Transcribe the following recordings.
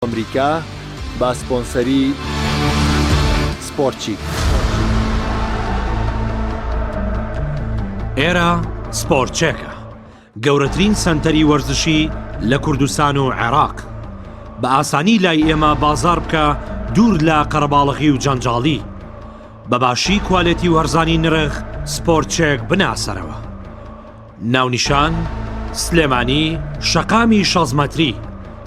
ئەمریکا بە سپۆنسەری سپۆرتچیک. ئێرە سپۆرتچێکە، گەورەترین سەنتەری وەرزشی لە کوردستان و عێراق. بە ئاسانی لای ئێمە بازاڕ بکە دوور لە قەرەباڵغی و جەنجاڵی. بە باشی کوالێتی و هەرزانی نرخ سپۆرتچێک بناسەرەوە. ناونیشان، سلێمانی، شەقامی شەست مەتری،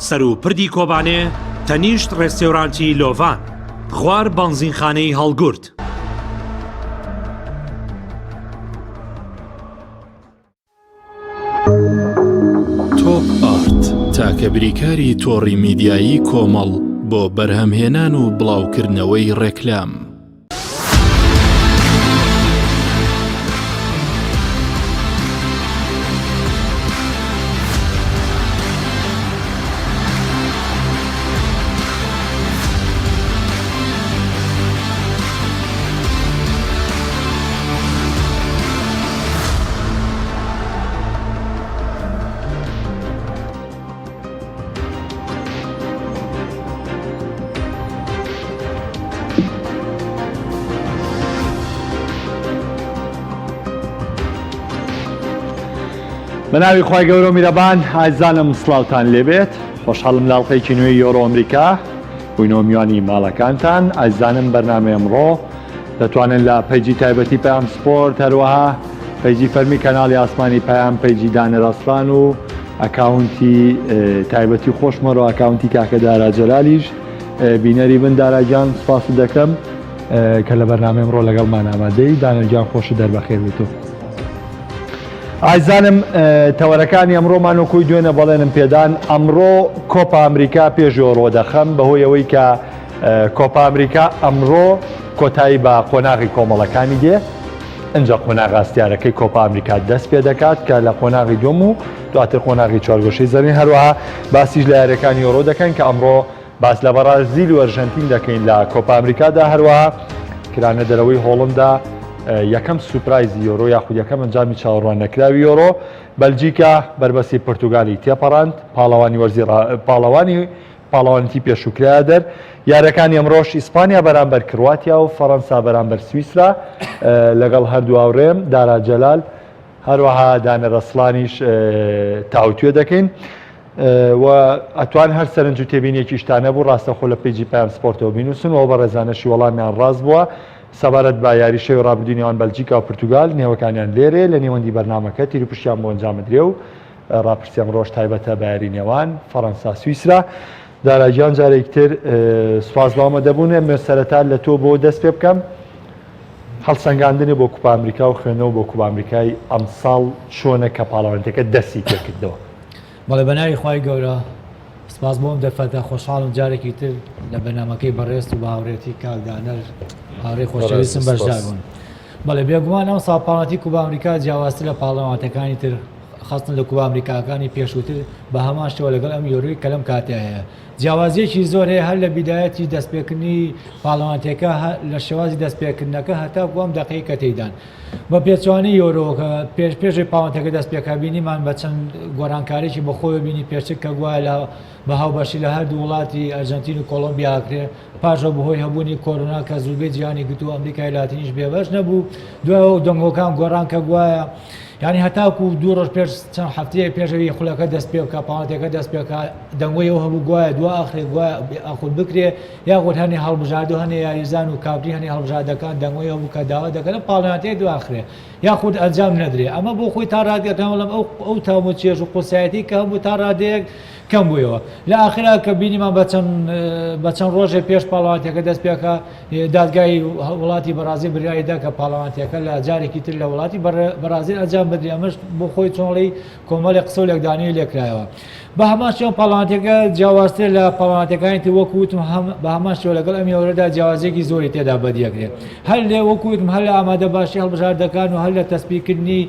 سەروو پردی کۆبانێ، تەنیشت ڕێستێورانتی لۆڤان، خوار بەنزینخانەی هەڵگورد. تۆپ ئارت تاکە بریکاری تۆڕی میدیایی کۆمەڵ بۆ بەرهەمهێنان و بڵاوکردنەوەی ڕێکلام. بە ناوی خوای گەورە و میرەبان ئازیزانم سڵاوتان لێبێت خۆشحاڵم لە ئەڵقەیەکی نوێی یۆرۆ ئەمریکا بووینەوە میوانی ماڵەکانتان ئازیزانم بەرنامەی ئەمڕۆ دەتوانن لە page ی تایبەتی پەیام سپۆرت هەروەها page ی فەرمی کەناڵی ئاسمانی پەیام page ی دانەر ئەسڵان و account ی تایبەتی خۆشمەرەوە account ی کاکە دارا جەلالیش بینەری بن داراگیان سپاست دەکەم کە لە بەرنامەی ئەمڕۆ لەگەڵمان ئامادەی دانەرگیان خۆشت دەربەخێر بێت و ئایزانم تەوەرەکانی ئەمڕۆمان وەکوی دوێنە بەڵێنم پێدان ئەمڕۆ کۆپا ئەمریکا پێش یۆرۆ دەخەم بەهۆی ئەوەی کە کۆپا ئەمریکا ئەمڕۆ کۆتایی بە قۆناغی کۆمەڵەکانی دێ ئەجا قۆناغ ئاستیارەکەی کۆپا ئەمریکا دەست پێ دەکات کە لە قۆناغی دوم و دواتر قۆناغی چوارگۆشەی زەرین هەروەها باسیش لە یاریەکانی یۆرۆ دەکەن کە ئەمڕۆ باس لە بەڕازیل و ئەرژەنتین دەکەین لە کۆپا ئەمریکادا هەروەها کرانە دەرەوەی هۆڵندا یەکەم سوپرایزی یۆرۆ یاخود یەکەم ئەنجامی چاوەڕوان نەکراوی یۆرۆ بەلجیکا بەربەستی پرتوگالی تێپەڕاند پاڵەوانی وەرزی پاڵەوانی پاڵەوانێتی پێشوو کرایە دەر. یاریەکانی ئەمڕۆش ئیسپانیا بەرامبەر کرواتیا و فەڕەنسا بەرامبەر سویسرا لەگەڵ هەردوو هاوڕێم دارا جەلال هەروەها دانەر ئەسڵانیش تاوتوێ دەکەین و ئەتوان هەر سەرنج و تێبینێکیشتان هەبوو ڕاستەخۆ لە page ی پەیام سپۆرتەوە بینوسن و بەڕێزانەشی وەڵامیان ڕاست بووە سەبارەت بە یاری شەوی ڕابردووی نێوان بەلجیکا و پرتوگال نێوەکانیان لێرێ لە نێوەندی بەرنامەکە تیروپشتیان بۆ ئەنجامدرێ و ڕاپرسی ئەمڕۆش تایبەتە بە یاری نێوان فەڕەنسا سویسرا. دارا گیان جارێکی تر سوپاس بۆ ئامادەبوون ئەمەوێت سەرەتا لە تۆ بۆ دەست پێ بکەم هەڵسەنگاندنی بۆ کوپا ئەمریکا و خوێندنەوە بۆ کوپا ئەمریکای ئەمساڵ چۆنە کە پاڵەوانێتەکە دەستی پێکردەوە؟ بەڵێ بەناوی خوای گەورە سپاس بۆ ئەم دەرفەتە خۆشحاڵم جارێکی تر لە بەرنامەکەی بەڕێزت و بە هاوڕێتی کاک دانەر هاوڕێی خۆشەویستم بەشدار بوون. بەڵێ بێگومان ئەم ساڵ پاڵەوانێتی کوبا ئەمریکا جیاوازتر لە پاڵەوانەتەکانی تر خەستن لە کوبا ئەمریکاکانی پێشووتر بە هەمان شێوە لەگەڵ ئەم یۆرۆی کە لەم کاتەیا هەیە جیاوازیەکی زۆر هەیە هەر لە بیدایەتی دەستپێکردنی پاڵەوانێتیەکە لە شێوازی دەستپێکردنەکە هەتاکو ئەم دەقەی کە تێیدان بە پێچوانی یۆرۆ کە پێش پێشی پاڵەوانێتیەکە دەست پێکا بینیمان بە چەند گۆڕانکاریی بەخۆی بینی پێشتر کە گوایە لە بە هاوبەشی لە هەردوو وڵاتی ئەرجەنتین و کۆڵۆمبیا ئەکرێ پاشەوە بەهۆی هەبوونی کۆرۆنا کە زوربەی جیهانی گرت و ئەمریکای لاتینیش بێبەش نەبوو دوایەوە دەنگۆکان گۆڕان کە گوایە یعنی هەتاکو دوو ڕۆژ پێش چەند هەفتەیە پێشەوی خولەکە دەست پێ بکە پاڵەتەکە دەست پێ بکە دەنگۆی ئەو هەبوو گوایە دوا ئاخرێ گوایە ئاخود بکرێ یاخود هەنێ هەڵبژاردە و هەنێ یاریزان و کاپتنی هەنێ هەڵبژاردەکان دەنگۆی هەبوو کە داوا دەکەن پاڵەوانێتیەکە دوا ئاخرێ یاخود ئەنجام نەدرێ ئەمە بۆ خۆی تا ڕادەیەک بەڵام ئەو ئەو تام و چێژ و قورسایەتی کە هەبوو تا ڕادەیەک کەم بوویەوە لە ئاخرا کە بینیمان بە چەند بە چەند ڕۆژێ پێش پاڵەوانێتیەکە دەست پێکا دادگای وڵاتی بەڕازیل بریاری دا کە پاڵەوانێتیەکە لە جارێکی تر لە وڵاتی بەڕازیل ئەنجام بدرێ ئەمەش بۆ خۆی چۆنڵی کۆمەڵی قسە و لێکدانەوەی لێکرایەوە بە هەمان شێوە پاڵەوانێتیەکە جیاوازتر لە پاڵەوانێتیەکانی تر وەکو وتم هەم بە هەمان شێوە لەگەڵ ئەم یۆرەدا جیاوازیەکی زۆری تێدا بەدیەکرێت هەر لێ وەکو وتم هەر لە ئامادە باشی هەڵبژاردەکان و هەر لە تەسپیکردنی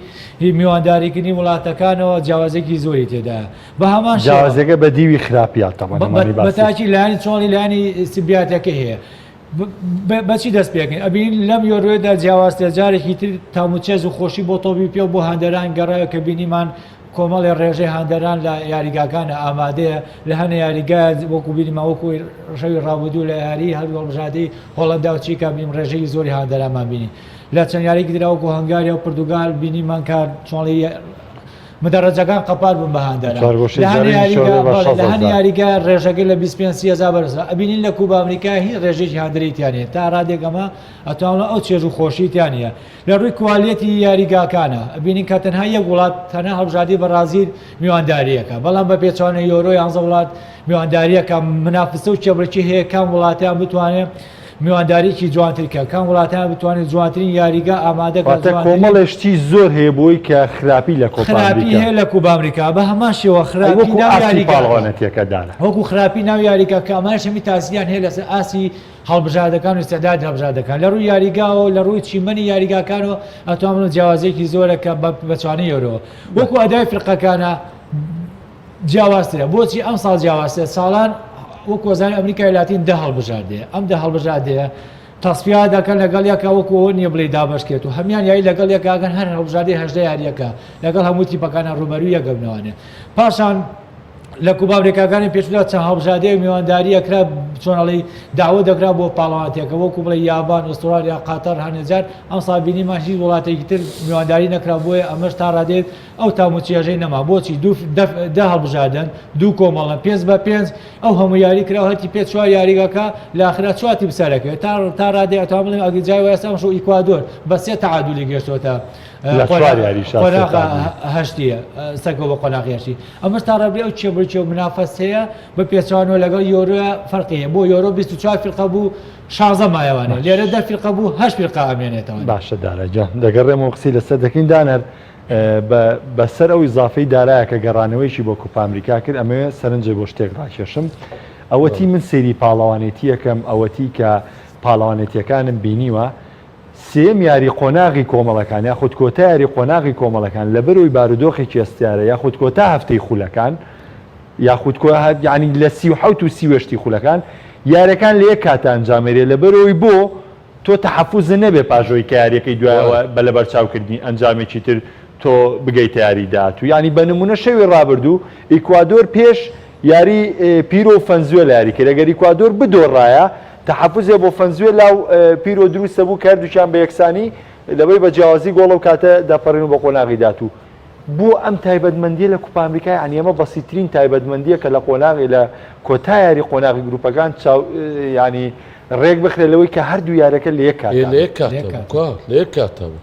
میوانداریکردنی وڵاتەکانەوە جیاوازیەکی زۆری تێدایە بە هەمان شێوە جیاوازیەکە بە دیوی خراپیا تەبعەن ئەمانی باسی بەتاکی لایەنی چۆنی لایەنی سلبیاتەکەی هەیە بەچی دەست پێکەین ئەبین لەم یۆرۆیدا جیاوازتر جارێکی تر تاموچێز و خۆشی بۆ تۆپی پێ و بۆ هاندەران گەڕایەوە کە بینیمان. کۆمەڵێ ڕێژەی هاندەران لە یاریگاکانە ئامادەیە لە هەنە یاریگا وەکو بینیمان وەکو شەوی ڕابردوو لە یاری هەردوو هەڵبژاردەی هۆڵەندا و چیکا بینیم ڕێژەی زۆری هاندەرانمان بینی لە چەند یاریکی ترا وەکو هەنگاریا و پرتوگال بینیمان کە چۆنڵی مدەڕەجەکان قەپار بوون بە هاندەران چوارگۆشەی لە هەنە زێڕینی یاریگا شەوێ بە بەڵێ لە 6 هەنە هەزار. یاریگا ڕێژەکەی لە 25 سی هەزار بەرزە ئەبینین لە کوبا ئەمریکا هیچ ڕێژەیەکی هاندەری تیا نییە تا ڕادێک ئەمە ئەتوانم ئەو چێژ و خۆشی تیا نییە لە ڕووی کوالێتی یاریگاکانە ئەبینین کە تەنها یەک وڵات تەنها هەڵبژاردەی بەڕازیل میوانداریەکە بەڵام بە پێچەوانە یۆرۆ یانزە وڵات میوانداریەکە منافسە و کێبڕکی هەیە کام وڵاتیان بتوانێت میوانداریکی جوانتر کە کام وڵاتیان بتوانێت جوانترین یاریگا ئامادە کە واتە جوانترین کۆمەڵێ شتی زۆر هەیە بۆی کە خراپی لە کۆپا خراپی ئەمریکا هەیە لە کوبا ئەمریکا بە هەمان شێوە ئەی خراپی وەکو ناو ئاستی یاریگاکە پاڵەوانەتیەکە دانا وەکو خراپی ناو یاریگا کە ئەمانەش هەمی تاسیریان هەیە لەسەر ئاستی هەڵبژاردەکان و ئیستعدادی هەڵبژاردەکان لە ڕووی یاریگاوە و لە ڕووی چیمەنی یاریگاکانەوە ئەتوانم بڵێم جیاوازییەکی زۆرە کە بە بەچوانەی یۆرۆوە وەکو ئەدای فرقەکانە جیاوازترە بۆچی ئەم ساڵ جیاوازترە ساڵان وەکو وەزانی ئەمریکای لاتین دە هەڵبژاردەیە ئەم دە هەڵبژاردەیە تەسفیا دەکەن لەگەڵ یەکە وەکو ئەوە نییە بڵێ دابەشکێت و هەمان یاری لەگەڵ یەکاگەن هەر هەڵبژاردەی هەژدە یاریەکە لەگەڵ هەموو تیپەکانە ڕووبەروو یەکەبنەوانێ پاشان لە کوبا ئەمریکاکانی پێشودا چەند هەڵبژاردەیەک میوانداری ئەکرا چۆن ئەڵێی داوە دەکرا بۆ پاڵەوانتیەکە وەکو بڵێ یابان ئوسترالیا قەتەر هەنێجار ئەمساڵ بینیمان هیچ وڵاتێکی تر میوانداری نەکرا بۆیە ئەمەش تا ڕادەیەک ئەو تام و چێژەی نەما بۆچی دوو دە هەڵبژاردەن دوو کۆمەڵە پێنج بە پێنج ئەو هەموو یاری کرا هەرتی پێ چوار یاریگەکە لاخرا چوار تیپ سەرەکەوێت تا تا ڕادەیە ئەتوانم بڵێم ئەگەر جای وایە ئەمشەو ئیکوادۆر بە سێ تەعادولی گەشتۆتە لە چوار یاریشا سێ قۆناغە تەعادول. هەشتیە سەرکەوت بە قۆناغی هەشتی ئەمەش تا ڕابردوو ئەو کێبڕکێ و منافەسەیە بە پێچەوانەوە لەگەڵ یۆرۆیا فەرقی هەیە بۆ یۆرۆ 24 فیرقە بوو 16 مایەوانێ لێرە دە فیرقە بوو هەشت فیرقە ئەمێنێتەوە. باشە دارا گیان دەگەڕێمەوە قسەی لەسەر دەکەین دانەر بە بەسەر ئەو ئیزافەی دارایە کە گەڕانەوەیەکی بۆ کوپا ئەمریکا کرد ئەمەوێ سەرنجێ بۆ شتێک ڕاکێشم ئەوەتی من سەیری پاڵەوانێتیەکەم ئەوەتی کە پاڵەوانێتیەکانم بینیوە سێیەم یاری قۆناغی کۆمەڵەکان یاخود کۆتا یاری قۆناغی کۆمەڵەکان لەبەرئەوەی بارودۆخێکی هەستیارە یاخود کۆتا هەفتەی خولەکان یاخود کۆ یانی لە 37 و 38 خولەکان یارەکان لە یەک کاتە ئەنجامێرێ لەبەرئەوەی بۆ تۆ تەحەفوزە نەبێ پاش ئەوەی کە یاریەکەی دوایەوە بە لەبەرچاوکردنی ئەنجامێکی تر تۆ بگەیتە یاری داهاتوو یانی بە نمونە شەوی ڕابردوو ئیکوادۆر پێش یاری پیرۆ و فەنزوێلا یاری کرد، ئەگەر ئیکوادۆر بدۆڕایە تەحەفوزێ بۆ فەنزوێلا و پیرۆ دروست دەبوو کە هەردووکیان بە یەکسانی لەوەی بە جیاوازی گۆڵ ئەو کاتە دەپەڕین و بە قۆناغی داهاتوو. بۆ ئەم تایبەتمەندیە لە کوپا ئەمریکا یانی ئەمە بەسیترین تایبەتمەندیە کە لە قۆناغی لە کۆتا یاری قۆناغی گروپەکان چاو یانی ڕێک بخرێت لەوەی کە هەردوو یارەکە لە یەک کاتە لە یەک کاتە بوو کوا لە یەک کاتە بوو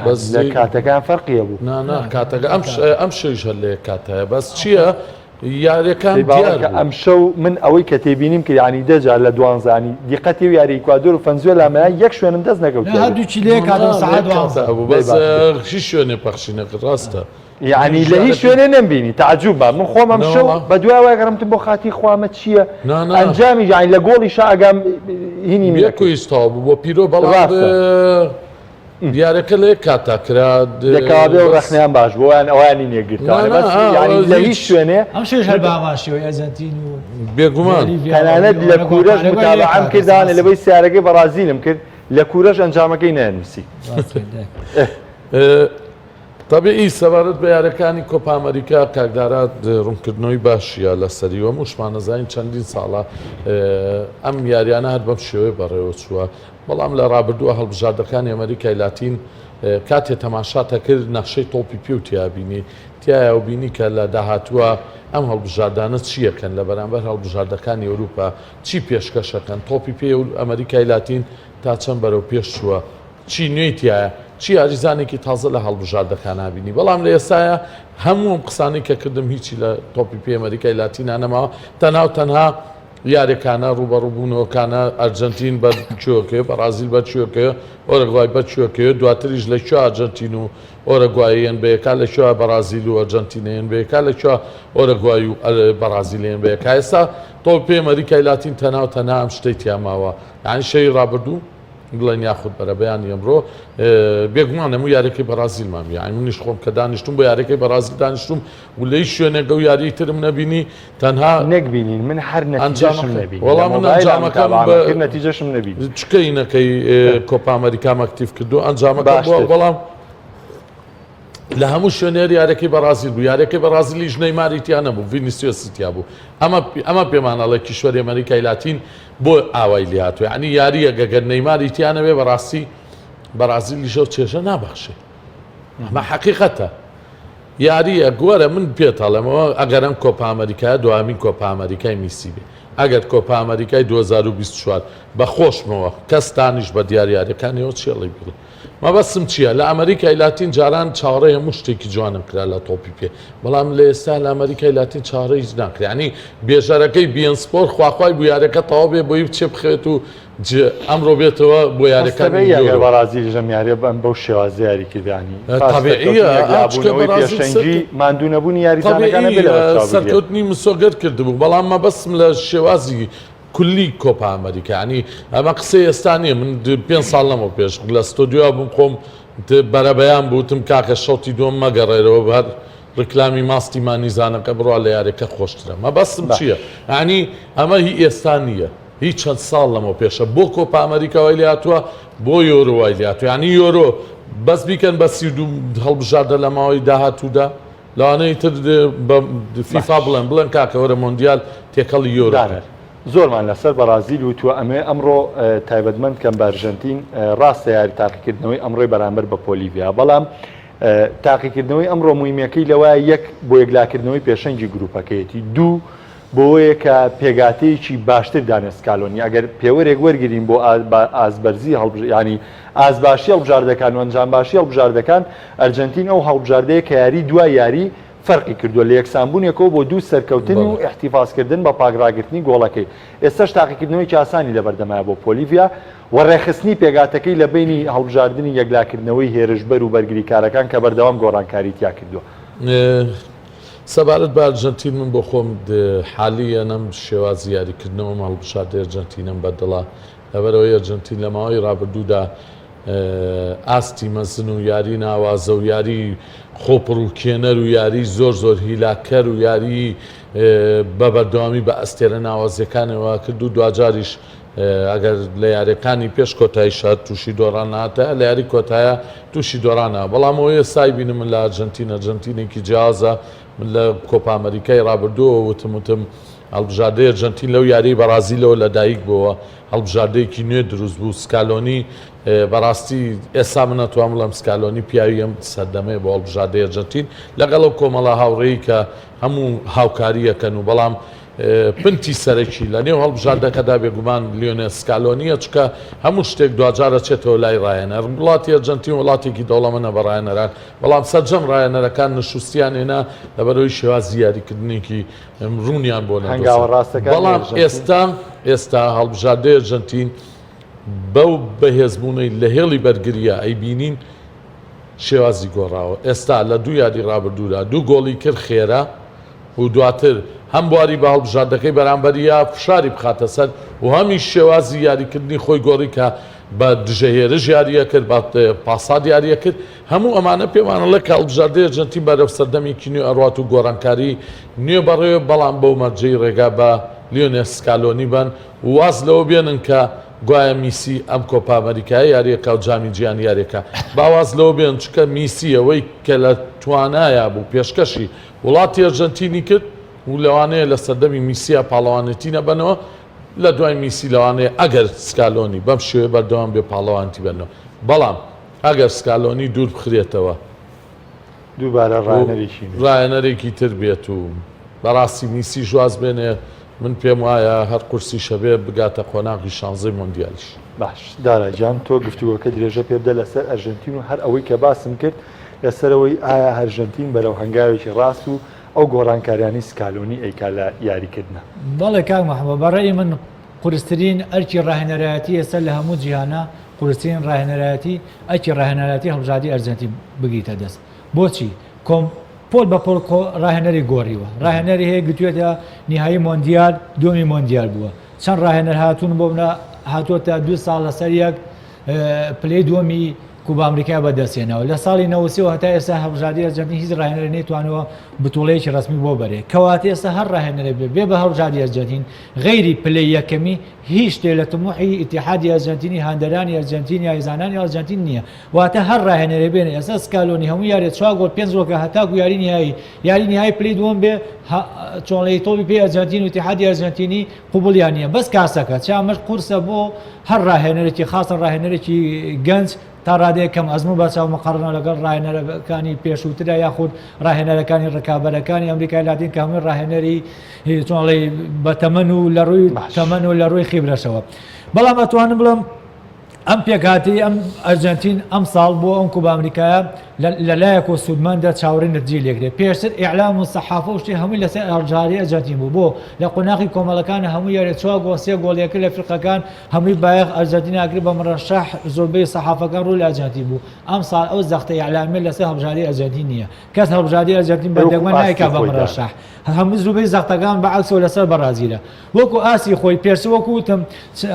بەس لە کاتەکان فەرقی هەبوو نا نا کاتەکە ئەم ئەم شەویش هەر لە یەک کاتایە بەس چییە یاریەکان دیار بوو. ئەمشەو من ئەوەی کە تێبینیم کرد یانی دە جار لە دوانزە ینی دیقەتی و یاری ئیکوادۆر و فەنزوێلا مایە یەک شوێنم دەست نەکەوت نا هەردووکی لە یەک کاتەوە سەعات دوانزە هەبوو بەس هیچ شوێنێ پەخشی نەکرد ڕاستە. یانی لە هیچ شوێنێ نەمبینی تەعجوب بە من خۆم ئەمشەو بە دوای وای گەڕمتم بۆ خاتی خوا ئەمە چییە ئەنجامی یانی لە گۆڵیشا ئەگام هینی یەک و هیچ تەواو بوو بۆ پیرۆ بەڵام ڕاستە. یاریەکە لە یەک کاتا کرا دەکاوابێ و ڕەخنەیان باش بوو ئەویان ئەویانی نێگرتوانێ بەس یانی لە هیچ شوێنێ ئەم شەویش هەر بە هەمان شێوەی ئەرجەنتین و بێگومان تەنانەت لە کوورەش متابعەم کردوانێ لەبەی سیارەکەی بەڕازیلم کرد لە کوورەش ئەنجامەکەی نەنووسی. تەبیعی سەبارەت بە یاریەکانی کۆپا ئەمریکا کاک دارا ڕوونکردنەوەی باشیە لەسەری و هەمووشمان ئەزانین چەندین ساڵە ئەم یاریانە هەر بەم شێوەیە بەڕێوە چووە بەڵام لە ڕابردووە هەڵبژاردەکانی ئەمریکای لاتین کاتێ تەماشات ئەکرد نەخشەی تۆپی پێ و تیا بینی تیایا و بینی کە لە داهاتووە ئەم هەڵبژاردانە چیەکەن لە بەرامبەر هەڵبژاردەکانی ئەوروپا چی پێشکەشەکەن تۆپی پێ و ئەمریکای لاتین تا چەند بەرەو پێش چووە چی نوێی تیایە چی یاریزانێکی تازە لە هەڵبژاردەکان بینی بەڵام لە ئێستایا هەموو ئەم قسانەی کە کردم هیچی لە تۆپی پێ ئەمریکای لاتینا نەماوە تەنها و تەنها یاریەکانە ڕووبەڕووبوونەوەکانە ئەرجەنتین بەر کوێکەوێ بەڕازیل بەر کوێکەوێ ئۆرەگوای بەر کوێکەوێ دواتریش لە کوێ ئەرجەنتین و ئۆرەگوایەن بەیەکا لە کوێ بەڕازیل و ئەرجەنتینەیەن بەیەکا لە کوێ ئۆرەگوای و بەڕازیلەیەن بەیەکا ئێستا تۆپی پێی ئەمریکای لاتین تەنها و تەنها ئەم شتەی تیا ماوە یانی شەوی ڕابردوو بڵێن یاخود بەرەبەیانی ئەمڕۆ بێگومان هەموو یاریەکەی بەڕازیلمان بی یانی منیش خۆم کە دانیشتم بۆ یاریەکەی بەڕازیل دانیشتم و لە هیچ شوێنێک ئەو یاریی ترم نەبینی تەنها نەک بینین من هەر نەتیجەشم نەبینی وەڵا لە من مۆبایلام ئەنجامەکەم متابعەم بە کرد نەتیجەشم نەبینی چکە هینەکەی کۆپا ئەمەریکام ئەکتیڤ کردو ئەنجامەکەم بووە باشتر بەڵام. لە هەموو شوێنێر یارەکەی بەڕازیل بوو یارەکەی بەڕازیلیش نەیماری تیا نەبوو ڤینیسیۆسی تیا بوو ئەمە ئەمە پێمان ئەڵێ کیشوەری ئەمریکای لاتین بۆ ئاوای لێهاتووە یعنی یارییەک ئەگەر نەیماری تیا نەبێ بەڕاستی بەڕازیلیش ئەو چێژە نابەخشێ ئەمە حەقیقەتە یارییەک وەرە من پێت ئەڵێمەوە ئەگەر ئەم کۆپا ئەمریکایە دوامین کۆپا ئەمریکای میسی بێ ئەگەر کۆپا ئەمریکای 2024 بە خۆشمەوە کەستانیش بە دیار یاریەکانیەوە چێڵی بڵێ مەبەستم چییە؟ لە ئەمەریکای لاتین جاران چاوەڕێی هەموو شتێکی جوانم کرا لە تۆپی پێ، بەڵام لە ئێستا لە ئەمەریکای لاتین چاوەڕێی هیچ ناکرێ. یانی بێژەرەکەی بی ئێن سپۆر خواخوای بوو یاریەکە تەواو بێ بۆی بچێ بخەوێت و ج ئەمڕۆ بێتەوە بۆ یاریەکانی تەبیعیە ئەگەر یۆرۆ. بەڕازیلیش ئەم یاریە بەم بەو شێوازە یاری کرد یانی پاش تەبیعیە سەرکەوتن ئا چونکە یەکلابوونەوەی بەڕازیل پێشەنگی سەرکەوت ماندوو نەبوونی یاریزانەکان ئەبێ تەبیعی لەبەرچاو بگرێ. سەرکەوتنی مسۆگەر کردبوو بەڵام مەبەستم لە شێوازی کولی کۆپا ئەمریکا یانی ئەمە قسەی ئێستا نییە من پێ ساڵ لەمەو پێش لە ستۆدیۆ بووم خۆم بەرەبەیان بوتم کاکە شەوتی دووەم مەگەڕێرەوە هەر ڕیکلامی ماستی مانیزانەکە بڕوا لە یارەکە خۆشترە مەبەستم چییە ینی ئەمە هی ئێستا نییە هی چەند ساڵ لەمەو پێشە بۆ کۆپا ئەمریکا وای لێهاتووە بۆ یۆرۆ وای لێهاتووە ینی یۆرۆ بەس بیکەن بە 32 هەڵبژاردە لە ماوەی داهاتوودا لەوانەیە تر بە فیفا بڵێن بڵێن کاکە وەرە مۆندیال تێکەڵی یۆرۆ دانەر زۆرمان لەسەر بەڕازیل وتووە ئەمەوێ ئەمڕۆ تایبەتمەند کەم بە ئەرژەنتین ڕاستە یاری تاقیکردنەوەی ئەمڕۆی بەرامبەر بە پۆلیڤیا بەڵام تاقیکردنەوەی ئەمڕۆ مویمەکەی لەوە یەک بۆ یەکلاکردنەوەی پێشەنگی گروپەکەیەتی دوو بۆیە کە پێگاتەیەکی باشتر دانێ سکالۆنی ئەگەر پێوەرێک وەرگین بۆ ئازبەرزی هەڵبژ ینی ئاستباشی هەڵبژاردەکان و ئەنجامباشی هەڵبژاردەکان، ئەرجەنتین ئەو هەڵبژاردەیە کە یاری دوای یاری فەرقی کردووە لە یەکسانبوونێکەوە بۆ دوو سەرکەوتن و ئیحتیفازکردن بە پاکڕاگرتنی گۆڵەکەی. ئێستاش تاقیکردنەوەیەکی ئاسانی لەبەردەمایە بۆ پۆلیڤیا و ڕێکخستنی پێکهاتەکەی لە بەینی هەڵبژاردنی یەکلاکردنەوەی هێرشبەر و بەرگریکارەکان کە بەردەوام گۆڕانکاری تیا کردووە. سەبارەت بە ئەرجەنتین من بۆ خۆم حالیەن ئەم شێوازی یاریکردنەوەم هەڵبژاردەی ئەرجەنتینم بەدڵە. لەبەرئەوەی ئەرجەنتین لە ماوەی رابردوودا ئاستی مەزن و یاری ناوازە و یاری خۆپڕوکێنەر و یاری زۆر زۆر هیلاککەر و یاری بە بەردەوامی بە ئەستێرە ناوازەکانەوە کرد و دواجاریش ئەگەر لە یاریەکانی پێش کۆتایی شار تووشی دۆڕان ناتە لە یاری کۆتایە تووشی دۆڕانە بەڵام ئەوەیە سای بینم من لە ئەرجەنتین ئەرجەنتینێکی جیازە من لە کۆپا ئەمریکای ڕابردووەوە وتم وتم هەڵبژاردەی ئەرجەنتین لەو یاریەی بەڕازیلەوە لەدایک بووە، هەڵبژاردەیەکی نوێ دروست بوو، سکالۆنی بەڕاستی ئێستا من ئەتوانم بڵێم سکالۆنی پیاوی ئەم سەردەمەیە بۆ هەڵبژاردەی ئەرجەنتین لەگەڵ ئەو کۆمەڵە هاوڕێی کە هەموو هاوکارییەکەن و بەڵام پنتی سەرەکی لە نێو هەڵبژاردەکەدا بێگومان لیۆنێل سکالۆنیە چونکە هەموو شتێک دواجار ئەچێتەوە لای ڕاهێنەر وڵاتی ئەرجەنتین وڵاتێکی دەوڵەمەنە بە ڕاهێنەران بەڵام سەرجەم ڕاهێنەرەکان نشوستیان هێنا لەبەرئەوەی شێوازی یاریکردنێکی ڕوونیان بۆ هەنگاوە ڕاستەکانی بەڵام ئێستا ئێستا هەڵبژاردەی ئەرجەنتین بەو بەهێزبوونەی لە هێڵی بەرگریە ئەیبینین شێوازی گۆڕاوە ئێستا لە دوو یاری ڕابردوودا دوو گۆڵی کرد خێرا و دواتر هەم بواری بە هەڵبژاردەکەی بەرامبەریە فشاری بخاتە سەر و هەمیش شێوازی یاریکردنی خۆی گۆڕی کە بە دژە هێرش یاریە کرد بە پاساد یاریە کرد هەموو ئەمانە پێمان ئەڵێ کە هەڵبژاردەی ئەرجەنتین بەرەو سەردەمێکی نوێ ئەڕوات و گۆڕانکاری نوێ بەڕێوە، بەڵام بەو مەرجەی ڕێگا بە لیۆنێل سکالۆنی بەن و واز لەوە بێنن کە گوایە میسی ئەم کۆپا ئەمەریکایە یاریەکا و جامی جیهانی یاریەکا. با واز لەوە بێنن چونکە میسی ئەوەی کە لە توانایا بوو پێشکەشی وڵاتی ئەرجەنتینی کرد و لەوانەیە لە سەردەمی میسیا پاڵەوانێتی نەبەنەوە، لە دوای میسی لەوانەیە ئەگەر سکالۆنی بەم شێوەیە بەردەوام بێ پاڵەوانێتی بەرنەوە بەڵام ئەگەر سکالۆنی دوور بخرێتەوە دووبارە ڕاهێنەرێکی نوێ. ڕاهێنەرێکی تر بێت و بەڕاستی میسیش واز بێنێ من پێم وایە هەر قورسیش هەبێ بگاتە قۆناغی شانزەی مۆندیالیش. باش دارا گیان تۆ گفتوگۆکە درێژە پێ بدە لەسەر ئەرژەنتین و هەر ئەوەی کە باسم کرد لەسەرەوەی ئایا ئەرژەنتین بەرەو هەنگاوێکی ڕاست و ئەو گۆڕانکاریانەی سکالۆنی ئەیکا لە یاریکردنا. بەڵێ کاک محمد بە ڕەئی من قورسترین ئەرکی ڕاهێنەرایەتی ئێستا لە هەموو جیهانا قورسترین ڕاهێنەرایەتی ئەرکی ڕاهێنەرایەتی هەڵبژاردەی ئەرجەنتین بگریتە دەست بۆچی کۆم پۆل بە پۆل کۆ ڕاهێنەری گۆڕیوە ڕاهێنەری هەیە گوتوێتە نیهایی مۆندیال دووەمی مۆندیال بووە چەند ڕاهێنەر هاتوون بۆ منە هاتووەتە دوو ساڵ لەسەر یەک پلەی دووەمی کوبا ئەمریکای بەدەستهێناوە. لە ساڵی 93 وە هەتا ئێستا هەڵبژاردەی ئەرجەنتین هیچ ڕاهێنەرێک نەیتوانیوە بتوڵەیەکی ڕەسمی بۆ بەرێ. کەواتە ئێستا هەر ڕاهێنەرێک بێ بێ بە هەڵبژاردەی ئەرجەنتین غەیری پلەی یەکەمی هیچ شتێ لە تموحی ئیتیحادی ئەرجەنتینی هاندەرانی ئەرجەنتین یاریزانانی ئەرجەنتین نییە. واتە هەر ڕاهێنەرێ بێنێ ئێستا سکالۆنی هەموو یاریێ چوار گۆڵ پێنج گۆڵ کە هەتاکو یاری نیهایی یاری نیهایی پلەی دووەم بێ چۆڵەی تۆپی پێی ئەرجەنتین و ئیتیحادی ئەرجەنتینی قبوڵیان نییە بەس کاسەکە چا ئەمەش قورسە بۆ هەر ڕاهێنەرێکی خاستەن ڕاهێنەرێکی گەنج تا ڕادەیەک کەم ئەزموون بە چاو مقەڕنە لەگەڵ ڕاهێنەرەکانی پێشووترە یاخود ڕاهێنەرەکانی ڕکابەرەکانی ئەمریکای لاتین کە هەمووی ڕاهێنەری چۆنڵی بە تەمەن و لە ڕووی تەمەن و لە ڕووی خیبرەشەوە بەڵام ئەتوانم بڵێم ئەم پێکهاتەی ئەم ئەرجەنتین ئەمساڵ بۆ ئەم کوبا ئەمریکایە لە لایەک و سوودمەندە چاوەڕێی نەتیجەی لێکرێت پێشتر ئیعلام و سەحافە و شتی هەمووی لەسەر هەڵبژاردەی ئەرجەنتین بوو بۆ لە قۆناغی کۆمەڵەکان هەموو یاریە چوار گۆڵ سێ گۆڵ یەکە لە فیرقەکان هەمووی بایەخ ئەرجەنتین ئاکرد بە مڕەشەح زۆربەی سەحافەکان ڕوو لە ئەرجەنتین بوو ئەمساڵ ئەو زەختە ئیعلامیە لەسەر هەڵبژاردەی ئەرجەنتین نییە کەس هەڵبژاردەی ئەرجەنتین بە دەگمەن نایکا بە مڕەشەح هەموو زۆربەی زەختەکان بە عەکسەوە لەسەر بەڕازیلە وەکو ئاستی خۆی پێشتر وەکو وتم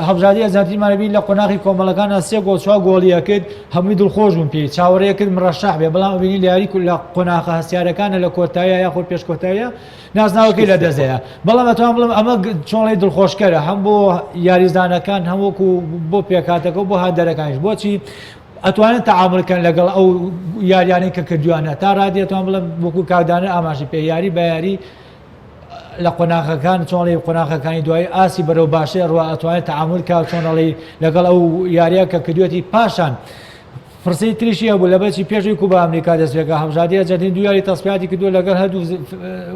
هەڵبژاردەی ئەرجەنتینمان بینی لە قۆناغی کۆمەڵەکاندا سێ گۆڵ چوار گۆڵی ئەکرد هەمووی دڵخۆش بوون پێی چاوەڕێ کرد مڕەشەح بێ بەڵام ئەبینی لە یاری لە قۆناغە هەستیارەکانە لە کۆتاییە یاخود پێش کۆتاییە نازناوەکەی لە دەستەیە بەڵام ئەتوانم بڵێم ئەمە چۆڵی دڵخۆشکەرە هەم بۆ یاریزانەکان هەم وەکو بۆ پێکهاتەکە و بۆ هاندەرەکانیش بۆچی ئەتوانن تەعامول کەن لەگەڵ ئەو یاریانەی کە کردویانە تا ڕادی ئەتوان بڵێم وەکو کاک دانەر ئاماژەی پێ یاری بە یاری لە قۆناغەکان چۆڵی قۆناغەکانی دوایی ئاسی بەرەو باشێ ڕوا ئەتوانێت تەعامول کا چۆنەڵی لەگەڵ ئەو یاریە کە کردوێتی پاشان پرسی تریشی هەبوو لە بەچی پێشوی کوبا ئەمریکا دەستپێکا هەڵبژاردەی ئەرجەنتین دوو یاری تەسفیاتی کردووە لەگەڵ هەردوو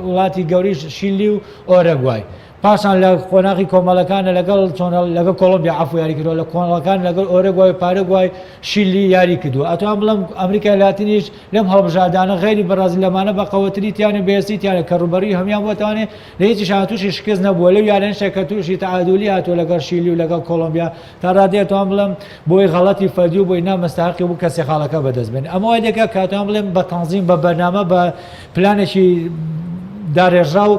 وڵاتی گەوریش شیلی و ئۆرەگوای پاشان لە قۆناغی کۆمەڵەکانە لەگەڵ چۆن لەگەڵ کۆڵۆمبیا عەفو یاری کردووە لە کۆمەڵەکان لەگەڵ ئۆرەگوای و پارەگوای شیلی یاری کردووە ئەتوان بڵێم ئەمریکای لاتینیش لەم هەڵبژاردانە غەیری بەڕازیل لەمانە بە قەوەتری تیانە بەهێزتری تیانە کە ڕووبەڕووی هەموویان بووەتەوانێ لە هیچیشان تووشی شکست نەبووە لەو یاریانەشە کە تووشی تەعادولی هاتووە لەگەڵ شیلی و لەگەڵ کۆڵۆمبیا تا ڕادەیەک توان بڵێم بۆی غەڵەتی فەردی و بۆی نا مستحقی بوو کە سێ خاڵەکە بەدەست بێنێ ئەمە وای دەکات کە توان بڵێم بە تەنزیم بە بەرنامە بە پلانێکی داڕێژراو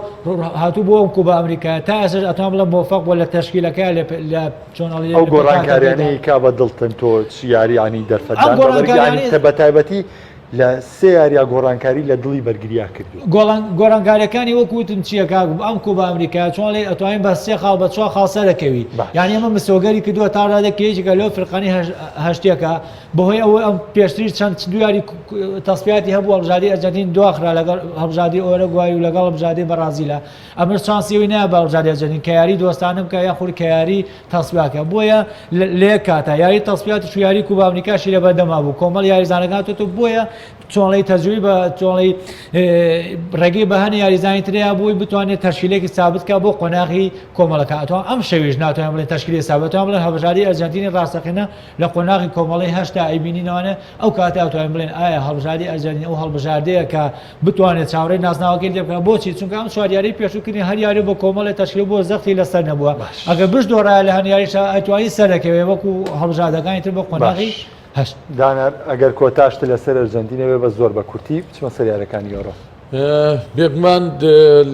هاتوو بۆ ئەم کوبا ئەمریکایە تا ئێستاش ئەتوان بڵێم مۆفەق بووە لە تەشکیلەکەیا لە چۆن ئەڵێ ئەو لە پێکهاتەکەیدا. گۆڕانکاریانەی کا بە دڵتن تۆ چ یاری یانی ئەم دەرفەتدان بە بەرگری یانی گۆڕانکاریانەی بە تایبەتی لە سێ یاریا گۆڕانکاری لە دڵی بەرگریا کردووە. گۆڵان گۆڕانکاریەکانی وەکو وتم چیە کاک ئەم کوبا ئەمریکایە چۆن ئەڵێی ئەتوانین بە سێ خاڵ بە چوار خاڵ سەرەکەوی باش. یانی ئەمە مسۆگەری کردووە تا ڕادەیەک کە یەکێکە لەو فرقانەی هەشتەکە بەهۆی ئەوەی ئەم پێشتریش چەند دوو یاری تەسفیاتی هەبوو هەڵبژاردەی ئەرجەنتین دواخرا لەگەڵ هەڵبژاردەی ئۆرەگوای و لەگەڵ هەڵبژاردەی بەڕازیلە ئەمەش چانسی ئەوی نایە بە هەڵبژاردەی ئەرجەنتین کە یاری دۆستانە بکە یاخود کە یاری تەسفیاکە بۆیە لە یەک کاتا یاری تەسفیاتیش و یاری کوبا ئەمریکاشی لەبەردەما بوو کۆمەڵ یاریزانەکان تۆ بۆیە چۆڵی تەجروبی بە چۆڵی ڕێگەی بە هەنێ یاریزانی تریا بووی بتوانێت تەشکیلێکی سابت کا بۆ قۆناغی کۆمەڵەکە ئەتوان ئەم شەویش ناتوانین بڵێن تەشکیلی سابت ئەتوان بڵێن هەڵبژاردەی ئەرجەنتینی ڕاستەقینە لە قۆناغی کۆمەڵەی هەشتا ئەیبینینەوانێ ئەو کاتە ئەتوانین بڵێن ئایا هەڵبژاردەی ئەرجەنتین ئەو هەڵبژاردەیە کە بتوانێت چاوەڕێی نازناوەکەی لێ بکات بۆچی چونکە ئەم چوار یاریی پێشوو کردنی هەر یاری بۆ کۆمەڵێ تەشکیل بۆ زەختی لەسەر نەبووە ئەگەر بشدۆڕایە لە هەن یاریشا ئەتوانی سەرەکەوێ وەکو هەڵبژاردەکانی تر بۆ قۆناغی باش دانەر ئەگەر کۆتا شت لەسەر ئەرجەنتین هەبێ بەس زۆر بە کورتی بچمە سەر یاریەکانی یۆرۆ. بێگومان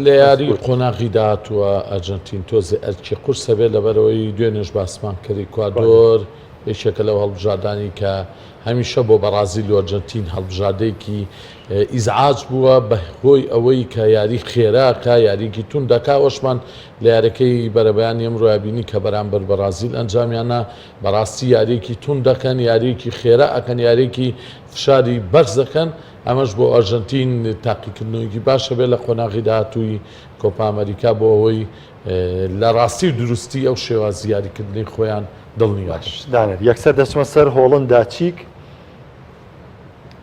لە یاری قۆناغی داهاتووە ئەرجەنتین تۆزێ ئەرکی قورسە بێت لەبەرەوەی دوێنێش باسمان کرد ئیکوادۆر یەکێکە لەو هەڵبژاردانی کە هەمیشە بۆ بەڕازیل و ئەرجەنتین هەڵبژاردەیەکی ئیزعاج بووە بە هۆی ئەوەی کە یاری خێراکە یاریکی توند دەکا ئەوەشمان لە یارەکەی بەرەبەیانی ئەمڕۆیا بینی کە بەرامبەر بەڕازیل ئەنجامیانە بەڕاستی یاریەکی توند دەکەن، یاریەکی خێرا ئەکەن، یاریەکی فشاری بەرز دەکەن، ئەمەش بۆ ئەرژەنتین تاقیکردنەوەیەکی باشە بێت لە قۆناغی داهاتووی کۆپا ئەمەریکا بۆ ئەوەی لە ڕاستی و دروستی ئەو شێوازی یاریکردنەی خۆیان دڵنیا بن. باش دانەر یەکسەر دەچمە سەر هۆڵندا چیک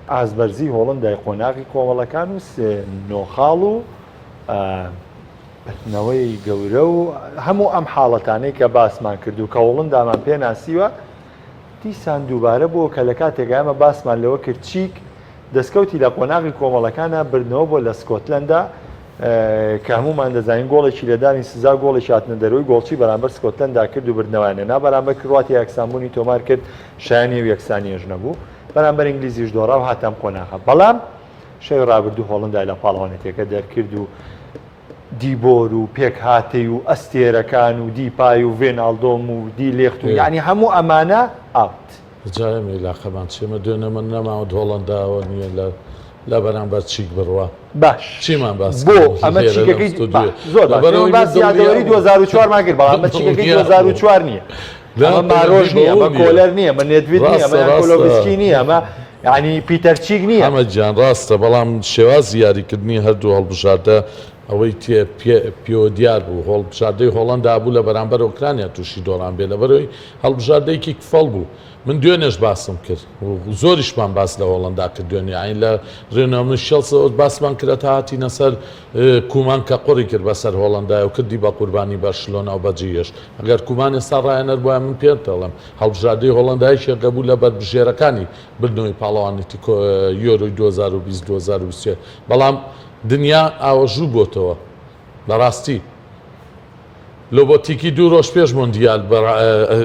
ئاست بەرزی هۆڵندای قۆناغی کۆمەڵەکان و سێ نۆ خاڵ و بردنەوەی گەورە و هەموو ئەم حاڵەتانەی کە باسمان کرد و کە هۆڵندامان پێ ناسیوە دیسان دووبارە بووە کە لە کاتێک ئێمە باسمان لەوە کرد چیک دەستکەوتی لە قۆناغی کۆمەڵەکانە بردنەوە بۆ لە سکۆتلەندا کە هەمومان دەزانین گۆڵێکی لێدانی سزا گۆڵێکی هاتنە دەرەوەی گۆڵچی بەرامبەر سکۆتلەندا کرد و بردنەوەیان نا بەرامبەر کرواتیا یەکسانبوونی تۆمار کرد شایانی و یەکسانیەش نەبوو بەرامبەر ئینگلیزیش دۆڕا و هاتام قۆناغە بەڵام شەوی ڕابردوو هۆڵندای لە پاڵەوانێتیەکە دەرکرد و دیبۆر و پێکهاتەی و ئەستێرەکان و دیپای و ڤێناڵدۆم و دی لێخت و یعنی هەموو ئەمانە out. جا ئێمە ئیلاقەمان چیە ئێمە دوێنێ من نەماوە هۆڵەنداوە نییە لە لە بەرامبەر چیک بڕوا باش چیمان باس بۆ ئەمە چیکەکەی زۆر باس یادەوەری 2004 مان کرد بەڵام ئەمە چیکەکەی 2004 نییە ئەمە مارۆژ نییە ئەمە کۆلەر نییە ئەمە نێدڤید نییە ئەمە یانکۆلۆڤسکی نییە ئەمە یعنی پیتەر چیک نییە. حەمە گیان ڕاستە بەڵام شێوازی یاریکردنی هەردوو هەڵبژاردە ئەوەی تێ پێوە دیار بوو هۆڵبژاردەی هۆڵەندا بوو لە بەرامبەر ئۆکرانیا تووشی دۆڕان بێ لەبەرەوەی هەڵبژاردەیەکی کفەڵ بوو من دوێنێش باسم کرد و زۆریشمان باس لە هۆڵەندا کرد دوێنێ یانی لە رێنۆ میشێڵسەوە باسمان کرد تا هاتینە سەر کومان کە قوڕی کرد بەسەر هۆڵەندای و کردی بە قوربانی بەرشلۆنا و بەجێی هێشت ئەگەر کومان ئێستا ڕاهێنەر بوایە من پێت دەڵێم هەڵبژاردەی هۆڵەندا یەکێکە بوو لە بەربژێرەکانی بردنەوەی پاڵەوانێتی یۆرۆی 2020 2023 بەڵام دنیا ئاوەژوو بۆتەوە بەڕاستی لۆبۆتیکی دوو ڕۆژ پێش مۆندیال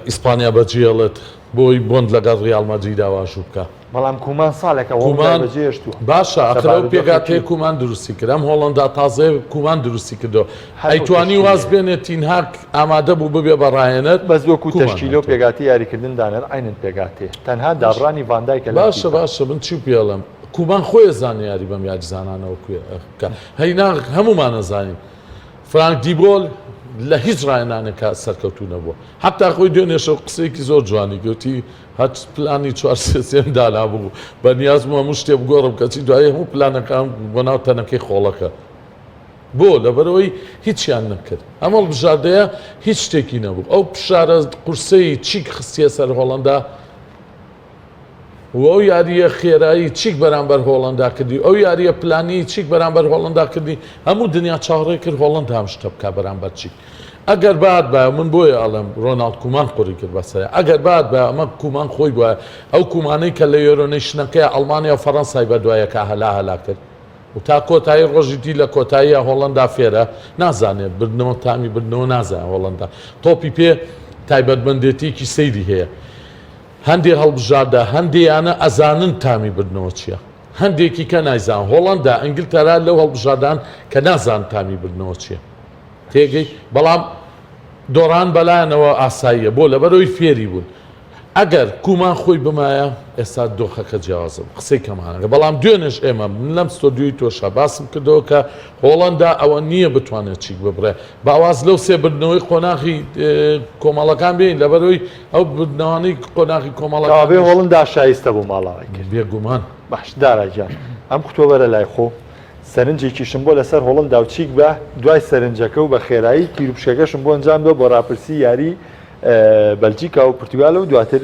ئیسپانیا بەجێڵێت بۆی بۆند لەگەڵ ریال مەدریدا واژوو بکا. بەڵام کومان ساڵێکە هۆڵەندای بەجێهێشتووە. باشە ئەخر ئەو پێکهاتەیە کومان دروستی کرد ئەم هۆڵەندا تازەیە کومان دروستی کردەوە ئەیتوانی واز بێنێت تینهاک ئامادە بوو ببێ بە ڕاهێنەر بەس وەکو تەشکیلە و پێکهاتەی یاریکردن دانەر عەینەن پێکهاتەیە تەنها دابڕانی ڤان دایکە لەم باشە باشە من چی پێڵێم کومان خۆی ئەزانێ یاری بەم یاریزانانەوە کوێ بکا هەینا هەموومان ئەزانین فرانک دیبۆل لە هیچ ڕاهێنانێکا سەرکەوتوو نەبووە حەتا خۆی دوێنێ شەو قسەیەکی زۆر جوانی گوتی هەچ پلانی چوار سێ سێم دانابوو بە نیاز بووم هەموو شتێ بگۆڕم کەچی دوایی هەموو پلانەکان بۆ ناو تەنەکەی خۆڵەکە بۆ لەبەرەوەی هیچیان نەکرد ئەم هەڵبژاردەیە هیچ شتێکی نەبوو ئەو فشارە قورسەی چیک خستیە سەر هۆڵەندا و ئەو یارییە خێرایی چیک بەرامبەر هۆڵەندا کردی و ئەو یارییە پلانیی چیک بەرامبەر هۆڵەندا کردی، هەموو دنیا چاوەڕێ کرد هۆڵەندا ئەم شتە بکا بەرامبەر چیک. ئەگەر بهاتبایە، من بۆیە ئەڵێم ڕۆناڵد کومان قوڕی کرد بەسەریا، ئەگەر بهاتبایە ئەمە کومان خۆی بوایە، ئەو کومانەی کە لە یۆرۆ نەیشنەکەیا ئەڵمانیا و فەڕەنسای بەدوای یەکا هەلا هەلا کرد و تا کۆتایی ڕۆژی دی لە کۆتاییا هۆڵەندا فێرە نازانێ بردنەوە تامی بردنەوە نازانێ هۆڵەندا تۆپی پێ تایبەتمەندێتییەکی سەیری هەیە. هەندێ هەڵبژاردە هەندێ یانە ئەزانن تامی بردنەوە چیە هەندێکی کە نایزان هۆڵەندا ئینگلتەرا لەو هەڵبژاردان کە نازان تامی بردنەوە چیە تێگەی بەڵام دۆڕان بەلایانەوە ئاساییە بۆ لەبەرەوەی فێری بوون ئەگەر کومان خۆی بمایە ئێستا دۆخەکە جیاوازە بوو قسەی کەمانەکە بەڵام دوێنێش ئێمە من لەم ستۆدیۆی تۆشا باسم کردەوە کە هۆڵەندا ئەوە نییە بتوانێت چیک ببڕێ با واز لەو سێ بردنەوەی قۆناغی کۆمەڵەکان بێین لەبەرەوەی ئەو بردنەوانەی قۆناغی کۆمەڵەکانیش. کەوابێ هۆڵندا شایستە بوو ماڵاوای کرد. بێگومان. باش دارا گیان ئەم قوتوە بەرە لای خۆ سەرنجێکیشم بۆ لەسەر هۆڵندا و چیک بە دوای سەرنجەکە و بە خێرایی تیروپشکەکەشم بۆ ئەنجام دەوە بۆ راپرسی یاری بەلجیکا و پرتوگال و دواتر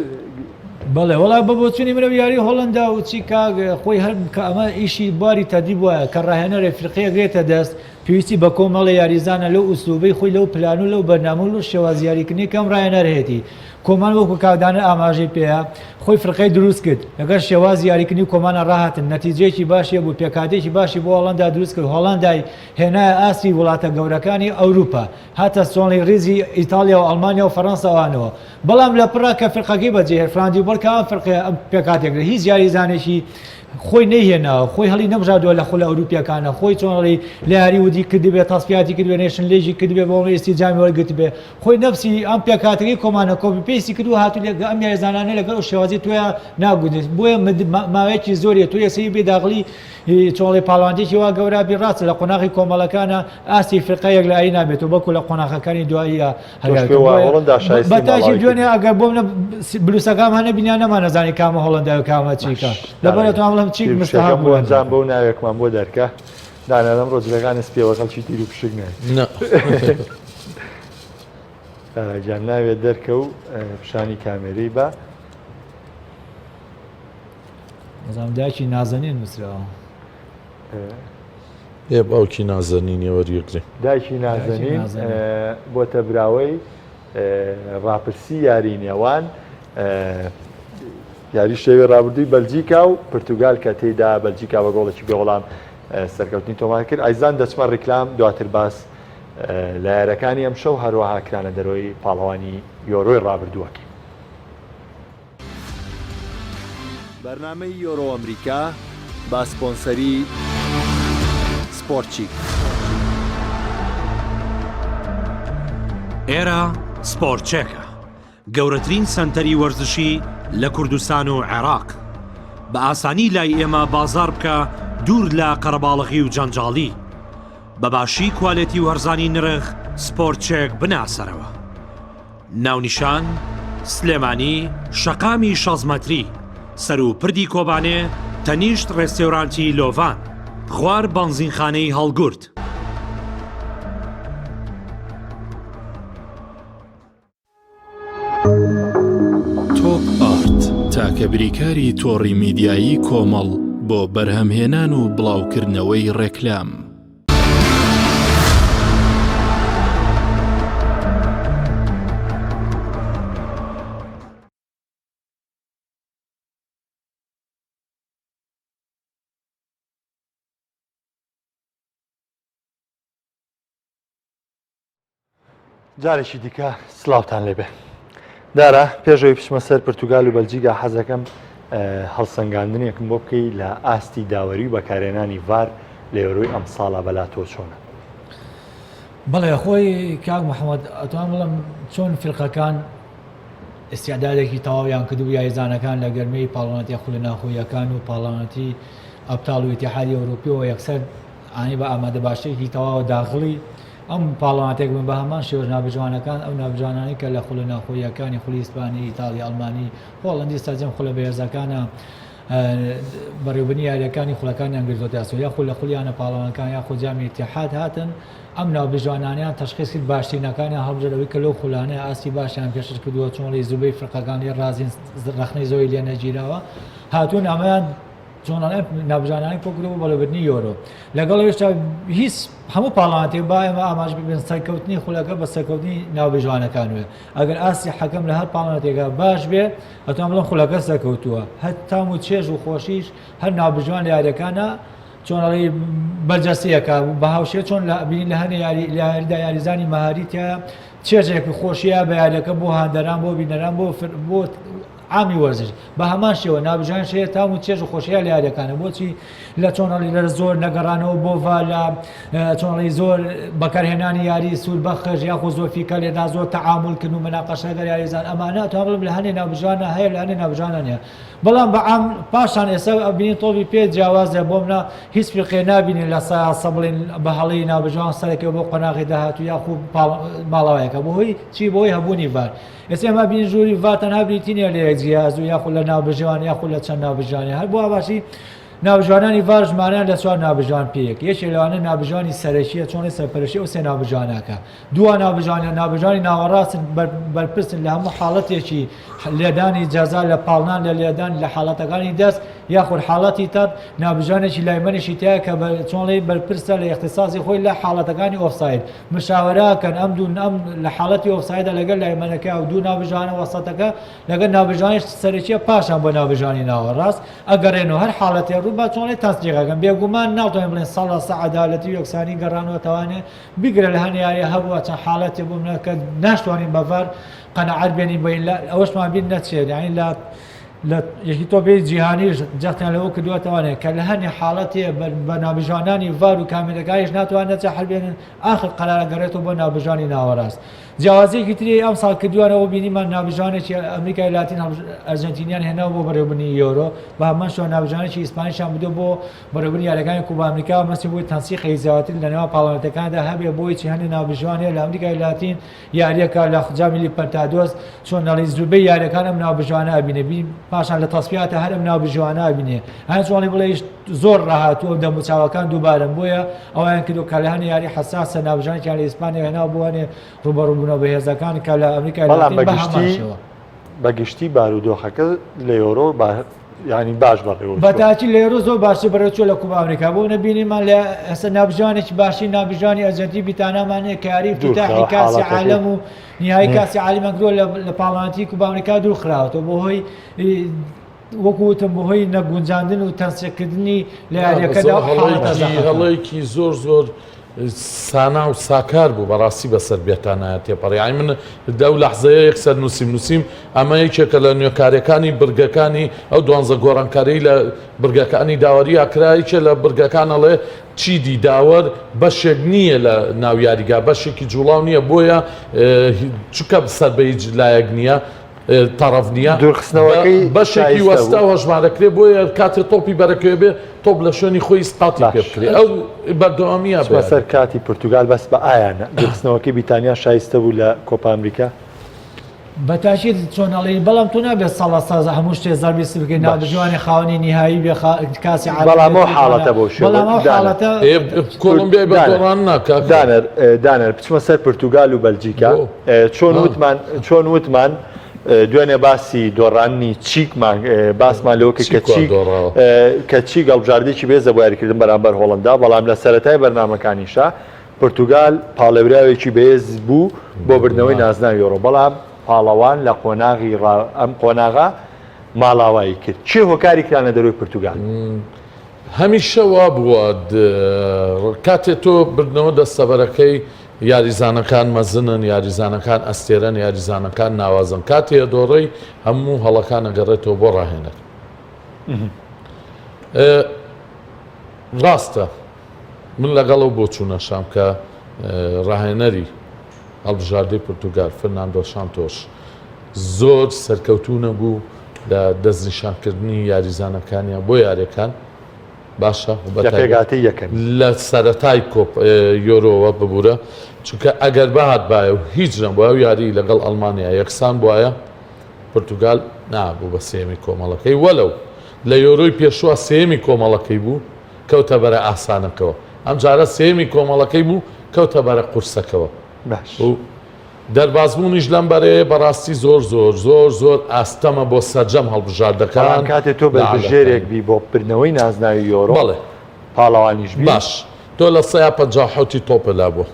بەڵێ وەڵا بە بۆچوونی منەوە یاری هۆڵندا و چی کاک خۆی هەر کە ئەمە ئیشی باری تەدریب وایە کە ڕاهێنەرێک فرقەیەک دێتە دەست پێویستی بە کۆمەڵێ یاریزانە لەو ئوسلوبەی خۆی لەو پلان و لەو بەرنامە و لەو شێوازی یاریکردنەی کە ئەم ڕاهێنەر هەیەتی. کۆمان وەکو کاک دانەر ئاماژەی پێیە خۆی فرقەی دروست کرد لەگەڵ شێوازی یاریکردنی کۆمانە ڕاهاتن نەتیجەیەکی باشی هەبوو پێکهاتەیەکی باشی بۆ هۆڵەندا دروست کرد هۆڵەندای هێنایە ئاستی وڵاتە گەورەکانی ئەوروپا هاتە سۆنڵی ڕیزی ئیتاڵیا و ئەڵمانیا و فەڕەنسا ئەوانەوە بەڵام لە پڕا کە فرقەکەی بەجێهێشت فرانک دی بۆر کە ئەم فرقەیە ئەم پێکهاتەیە کرد هیچ یاریزانێکی خۆی نەیهێناوە خۆی هەڵی نەبژاردووە لە خولە ئەوروپیەکانە خۆی چۆن هەڵی لە یاری ودی کردبێ تەسفیاتی کردبێ نەیشن لیگی کردبێ بۆ ئێستی جامی وەرگرتبێ خۆی نەفسی ئەم پێکهاتەکەی کۆمانە copy paste ی کردووە هاتوو لەگە ئەم یاریزانانە لەگەڵ ئەو شێوازی تۆیا ناگونجێت بۆیە ماوەیەکی زۆریە تۆ ئێسەی بێ داغڵی چۆڵی پاڵاندێکی وا گەورە بی ڕاستە لە قۆناغی کۆمەڵەکانە ئاستی فرقە یەکلایی نابێتەوە بەڵکو لە قۆناغەکانی دواییە بەتاکی دوێنێ ئەگەر بۆم بلوسەکان هەنە بینیان نەمانەزانی کامە هۆڵندای و کامە چیکە لەبەر ئەتوانم بڵێم چیک مستەحەق بۆ ئەنجام بەو ناوێکمان بۆ دەرکە دانا لەم ڕۆژەکانی سپیەوە خەڵکی تیر و پشک نای گیان ناوێت دەرکە و پیشانی کامێرەی بە بەزانم داکی نازەنین نووسراوە ئێ باوکی نازەنینی وەریەگرێ. دایکی نازەنین بۆتە براوەی ڕاپرسی یاری نێوان یاری شەوی ڕابردووی بەلجیکا و پرتوگال کە تێیدا بەلجیکا بە گۆڵێکی بێوەڵام سەرکەوتنی تۆمار کرد. ئایزان دەچمە ڕیکلام دواتر باس لە یارەکانی ئەمشەو هەروەها کرانە دەرەوەی پاڵەوانی یۆرۆی ڕابردووەکەی. بەرنامەی یۆرۆ ئەمریکا بە سپۆنسەری سپۆرتچیک. ئێرە سپۆرتچێکە. گەورەترین سەنتەری وەرزشی لە کوردستان و عێراق. بە ئاسانی لای ئێمە بازاڕ بکە دوور لە قەرەباڵغی و جەنجاڵی. بە باشی کوالێتی و هەرزانی نرخ سپۆرت چێک بناسەرەوە. ناونیشان، سلێمانی، شەقامی شەست مەتری، سەروو پردی کۆبانێ، تەنیشت ڕێستێورانتی لۆڤان، خوار بەنزینخانەی هەڵگورد. تۆپ ئارت تاکە بریکاری تۆڕی میدیایی کۆمەڵ بۆ بەرهەمهێنان و بڵاوکردنەوەی ڕێکلام. جارێکی دیکە سلااوان لێبێ دارا پێشەوەی بچمە سەر پرتتوگال و بەلجیگا حەزەکەم هەڵسەنگاندنێکم بۆ بکەی لە ئاستی داوەری و بەکارێنانی ڤار لە یۆرۆی ئەم ساڵە بەلا تۆ چۆنە؟ بەڵێ خۆی کاک محەممەد ئەتوان بڵم چۆن فرقەکان ئیستعدادێکی تەواویان کردبوو یاریزانەکان لە گەرمەی پاڵەوانێتیە خولە ناوخۆییەکان و پاڵەوانێتی ئەبتاڵ و ئیتیحادی ئەوروپیەوە یەکسەر ئانی بە ئامادەباشیەکی تەواوە داخڵی ئەم پاڵەوانێتێک بوون بە هەمان شێوەش ناوبژیوانەکان ئەو ناوبژیوانانەی کە لە خولە ناوخۆییەکانی خولی ئیسپانی ئیتاڵی ئەڵمانی هۆڵەندی سەرجەم خولە بەهێزەکانە بەڕێوبردنی یارییەکانی خولەکانیان گرتۆتە ئەستۆ یاخود لە خولی یانە پاڵەوانەکان یاخود جامی ئیتیحاد هاتن ئەم ناوبژیوانانەیان تەشخیص کرد باشترینەکانیان هەڵبژێرد ئەوەی کە لەو خولانەیە ئاستی باشیان پێشکەش کردووە چۆنڵی زوبەی فرقەکان لێ ڕازین ڕەخنەی زۆری لێ نەگیراوە هاتوون ئەمەیان چۆن ئەڵێم ناوبژیوانانی کۆکردەوە بۆ بەڕێوەبردنی یۆرۆ لەگەڵ ئەوێشتا هیچ هەموو پاڵانتێک با ئێمە ئاماژ ببن سەرکەوتنی خولەکە بە سەرکەوتنی ناوبژیوانەکان وێ ئەگەر ئاستی حەکەم لە هەر پاڵانەتێکا باش بێ ئەتوان بڵێم خولەکە سەرکەوتووە هەر تام و چێژ و خۆشیش هەر ناوبژیوان لە یاریەکانە چۆن ئەڵێی بەرجەستەیەکە بە هاوشێ چۆن لە بینین لە هەنێ یاری لە یاریدا یاریزانی مەهاری تیا چێژێک و خۆشیە بە یاریەکە بۆ هاندەران بۆ بینەران بۆ بۆ عامی وەرزش بە هەمان شێوە ناوبژیوان شەیە تام و چێژ و خۆشیە لە یاریەکانە بۆچی لە چۆن ئەڵێی لە زۆر نەگەڕانەوە بۆ ڤا لە چۆن ئەڵێی زۆر بەکارهێنانی یاری سوور بەخش یاخۆ زۆر فیکە لێدا زۆر تەعامولکردن و مناقەشە لەگەڵ یاریزان ئەمانە ئەتوانم بڵێم لە هەنێ ناوبژیوانە هەیە لە هەنێ ناوبژیوانە نییە بەڵام بە عام پاشان ئێستا ئەبینین تۆپی پێ جیاوازە بۆ منە هیچ فیرقێ نابینین لە سە بڵێن بە هەڵەی ناوبژیوان سەرەکەوە بۆ قۆناغی داهاتوو یاخو ماڵاوایەکە بۆ هۆی چی بۆ هۆی هەبوونی ڤار ئێستا ئێمە بینین ژووری ڤار تەنها بریتی نییە لە یەک جیهاز و یاخود لە ناوبژیوان یاخود لە چەند ناوبژیوانی هەر بۆ باشی ناوبژیوانانی ڤار ژمارەیان لە چوار ناوبژیوان پێیەک یەکێ لەوانە ناوبژیوانی سەرەکیە چۆنی سەرپەرشتی ئەو سێ ناوبژیوانەکە دووان ناوبژیوانیان ناوبژیوانی ناوەڕاستن بەرپرسن لە هەموو حاڵەتێکی لێدانی جەزا لە پاڵنان لە لێدان لە حاڵەتەکانی دەست یاخود حاڵەتی تەڕ ناوبژیوانێکی لایمەنیشی تایە کە چۆنڵی بەرپرسە لە ئیختیساسی خۆی لە حاڵەتەکانی ئۆفساید مشاوەرەکەن ئەم دوو ئەم لە حاڵەتی ئۆفسایدە لەگەل لایمەنەکە و دوو ناوبژیوانە وەسەتەکە لەگەل ناوبژیوانی سەرەکیە پاشان بۆ ناوبژیوانی ناوەڕاست ئەگەڕێن و هەر حاڵەتێ ڕوو با چۆنڵی تەنسیقەکەن بێگومان ناتوانین بڵێن سەڵە سە عەدالەتی و یەکسانی گەڕانەوە توانێ بگرە لە هەنێ یاری هەبووە چەند حاڵەتێ بوو منە کە ناشتوانین بە ڤار قەناعەت بێنین بۆین لە ئەوەشمان بیر نەچێت یعنی لە لە یەکی تۆپی جیهانیش جەختیان لەوە کردووەتەوانێ کە لە هەنێ حاڵەتێ بە ناوبژیوانانی ڤار و کامێرەکانیش ناتوان نەچە حل بێنن ئاخر قەرارە گەڕێتەوە بۆ ناوبژیوانی ناوەڕاست جیاوازیەکی تری ئەم ساڵ کردووانەوە بینیمان ناوبژیوانێکی ئەمریکای لاتین ئەرجەنتینیان هێناوە بۆ بەڕێوەبردنی یۆرۆ بە هەمان شێوە ناوبژیوانێکی ئیسپانیشیان بردووە بۆ بەڕێوەبردنی یاریەکانی کوبا ئەمریکا مەسی بۆی تەنسیقێکی زیاتر لە نێوان پاڵەوانێتەکاندا هەبێ بۆی چی هەندێک ناوبژیوان هەیە لە ئەمریکای لاتین یاریەکە لە جامی لیپەرتادۆس چۆن دەڵێی زوربەی یاریەکان ئەم ناوبژیوانە ئەبینێ بی پاشان لە تەسفیاتە هەر ئەم ناوبژیوانە ئەبینێ هەر چۆنی بڵێ زۆر ڕاهاتووە و دەموچاوەکان دووبارەن بۆیە ئەویان کردو کە لە هەنێ یاری حەساسە ناوبژیوانێکیان لە ئیسپانیا هێناوە بۆ هەنێ ڕووبەڕووبوونەوە بەهێزەکان کە لە ئەمریکای بەڵام لاتین بە هەمان بەگشتی شێوە. بەگشتی بارودۆخەکە لە یۆرۆ ینی باش بەڕێوە بەتاکی لە یۆرۆ زۆر باشتر بەڕێوە چووە لە کوپا ئەمریکا بۆ نەبینیمان لە ئێستا ناوبژیوانێکی باشی ناوبژیوانی ئەرجەنتین بیتانامان هەیە کە یاری افتتاحی کاسی عالەم و نهایی کاسی عالەمیان کردووە لە پاڵەوانێتی کوپا ئەمریکا دوور خراوەتەوە بۆ هۆی وەکو وتم بەهۆی نەگونجاندن و تەنسیقکردنی لە یاریەکەدا هەڵەیەکی زۆر زۆر سانا و ساکار بوو بەڕاستی بەسەر بێتانایە تێپەڕی یانی من لەو لەحزەیە یەکسەر نووسیم نووسیم ئەمە یەکێکە لە نوێکاریەکانی بڕگەکانی ئەو دوانزە گۆڕانکاری لە بڕگەکانی داوەریا کرا یەکێ لە بڕگەکان ئەڵێ چیدی داوەر بەشێک نییە لە ناو یاریگا بەشێکی جوڵاو نییە بۆیە چکە سەر بە هیچ لایەک نییە. تەڕەف نییە دوورخستنەوەکەی بەشێکی وەستا هەژمارەکرێ بۆیە کاتێ تۆپی بەرەکەوێ بێ تۆپ لە شوێنی خۆی سقاتی پێ بکرێ ئەو بەردەوامیە بە سەر کاتی پرتوگال بەس بە ئایانە دوورخستنەوەکەی بریتانیا شایستە بوو لە کۆپا ئەمریکا بە تاکید چۆن ئەڵێی بەڵام تۆ نابێت ساڵە سازە هەموو شتێ زەربی سپی بکەی ناوبژیوانی خاوەنی نیهایی بێ کاسی عالەم بەڵام ئەو حاڵەتە بۆ شێوە بەڵام ئەو حاڵەتە کۆڵۆمبیای بە دۆڕان ناکا دانەر دانەر بچمە سەر پرتوگال و بەلجیکا چۆن وتمان چۆن وتمان دوێنێ باسی دۆڕاننی چیکمان باسمان لەوە کرد کە چیک کە چیک هەڵبژاردێکی بێزە بۆ یاریکردن بەرامبەر هۆڵندا بەڵام لە سەرەتای بەرنامەکانیشا پرتوگال پاڵێوراوێکی بەهێز بوو بۆ بردنەوەی نازناوی یۆرۆ، بەڵام پاڵەوان لە قۆناغی ئەم قۆناغە ماڵاوایی کرد. کێ هۆکاری کرانە دەرەوەی پرتوگال؟ هەمیشە وابووە کاتێ تۆ بردنەوە دەستەبەرەکەی یاریزانەکان مەزنن، یاریزانەکان ئەستێرەن، یاریزانەکان ناوازەن، کاتێ دۆڕێی هەموو هەڵەکان ئەگەڕێتەوە بۆ ڕاهێنەر. ڕاستە من لەگەڵ ئەو بۆچوونەشام کە ڕاهێنەری هەڵبژاردەی پورتوگال فرناندۆ شانتۆش زۆر سەرکەوتوو نەبوو لە دەستنیشانکردنی یاریزانەکانیان بۆ یاریەکان باشە لە پێکهاتەی یەکەمی. لە سەرەتای کۆپ یۆرۆوە ببورە چونکە ئەگەر بهاتبایە و هیچ نەبوایە و یاری لەگەڵ ئەڵمانیا یەکسان بوایە پورتوگال نابوو بە سێیەمی کۆمەڵەکەی وەلەو لە یۆرۆی پێشووە سێیەمی کۆمەڵەکەی بوو کەوتە بەرە ئاسانەکەوە ئەمجارە سێیەمی کۆمەڵەکەی بوو کەوتە بەرە قورسەکەوە باش. و دەربازبوونیش لەم بەرەیە بەڕاستی زۆر زۆر زۆر زۆر ئاستەمە بۆ سەرجەم هەڵبژاردەکان بەڵام کاتێ تۆ لە بەربژێرێک عالەمەکانی. بی بۆ بردنەوەی نازناوی یۆرۆ بەڵێ. پاڵەوانیش بی. باش تۆ لە سەیا 57 ی تۆپت لابووە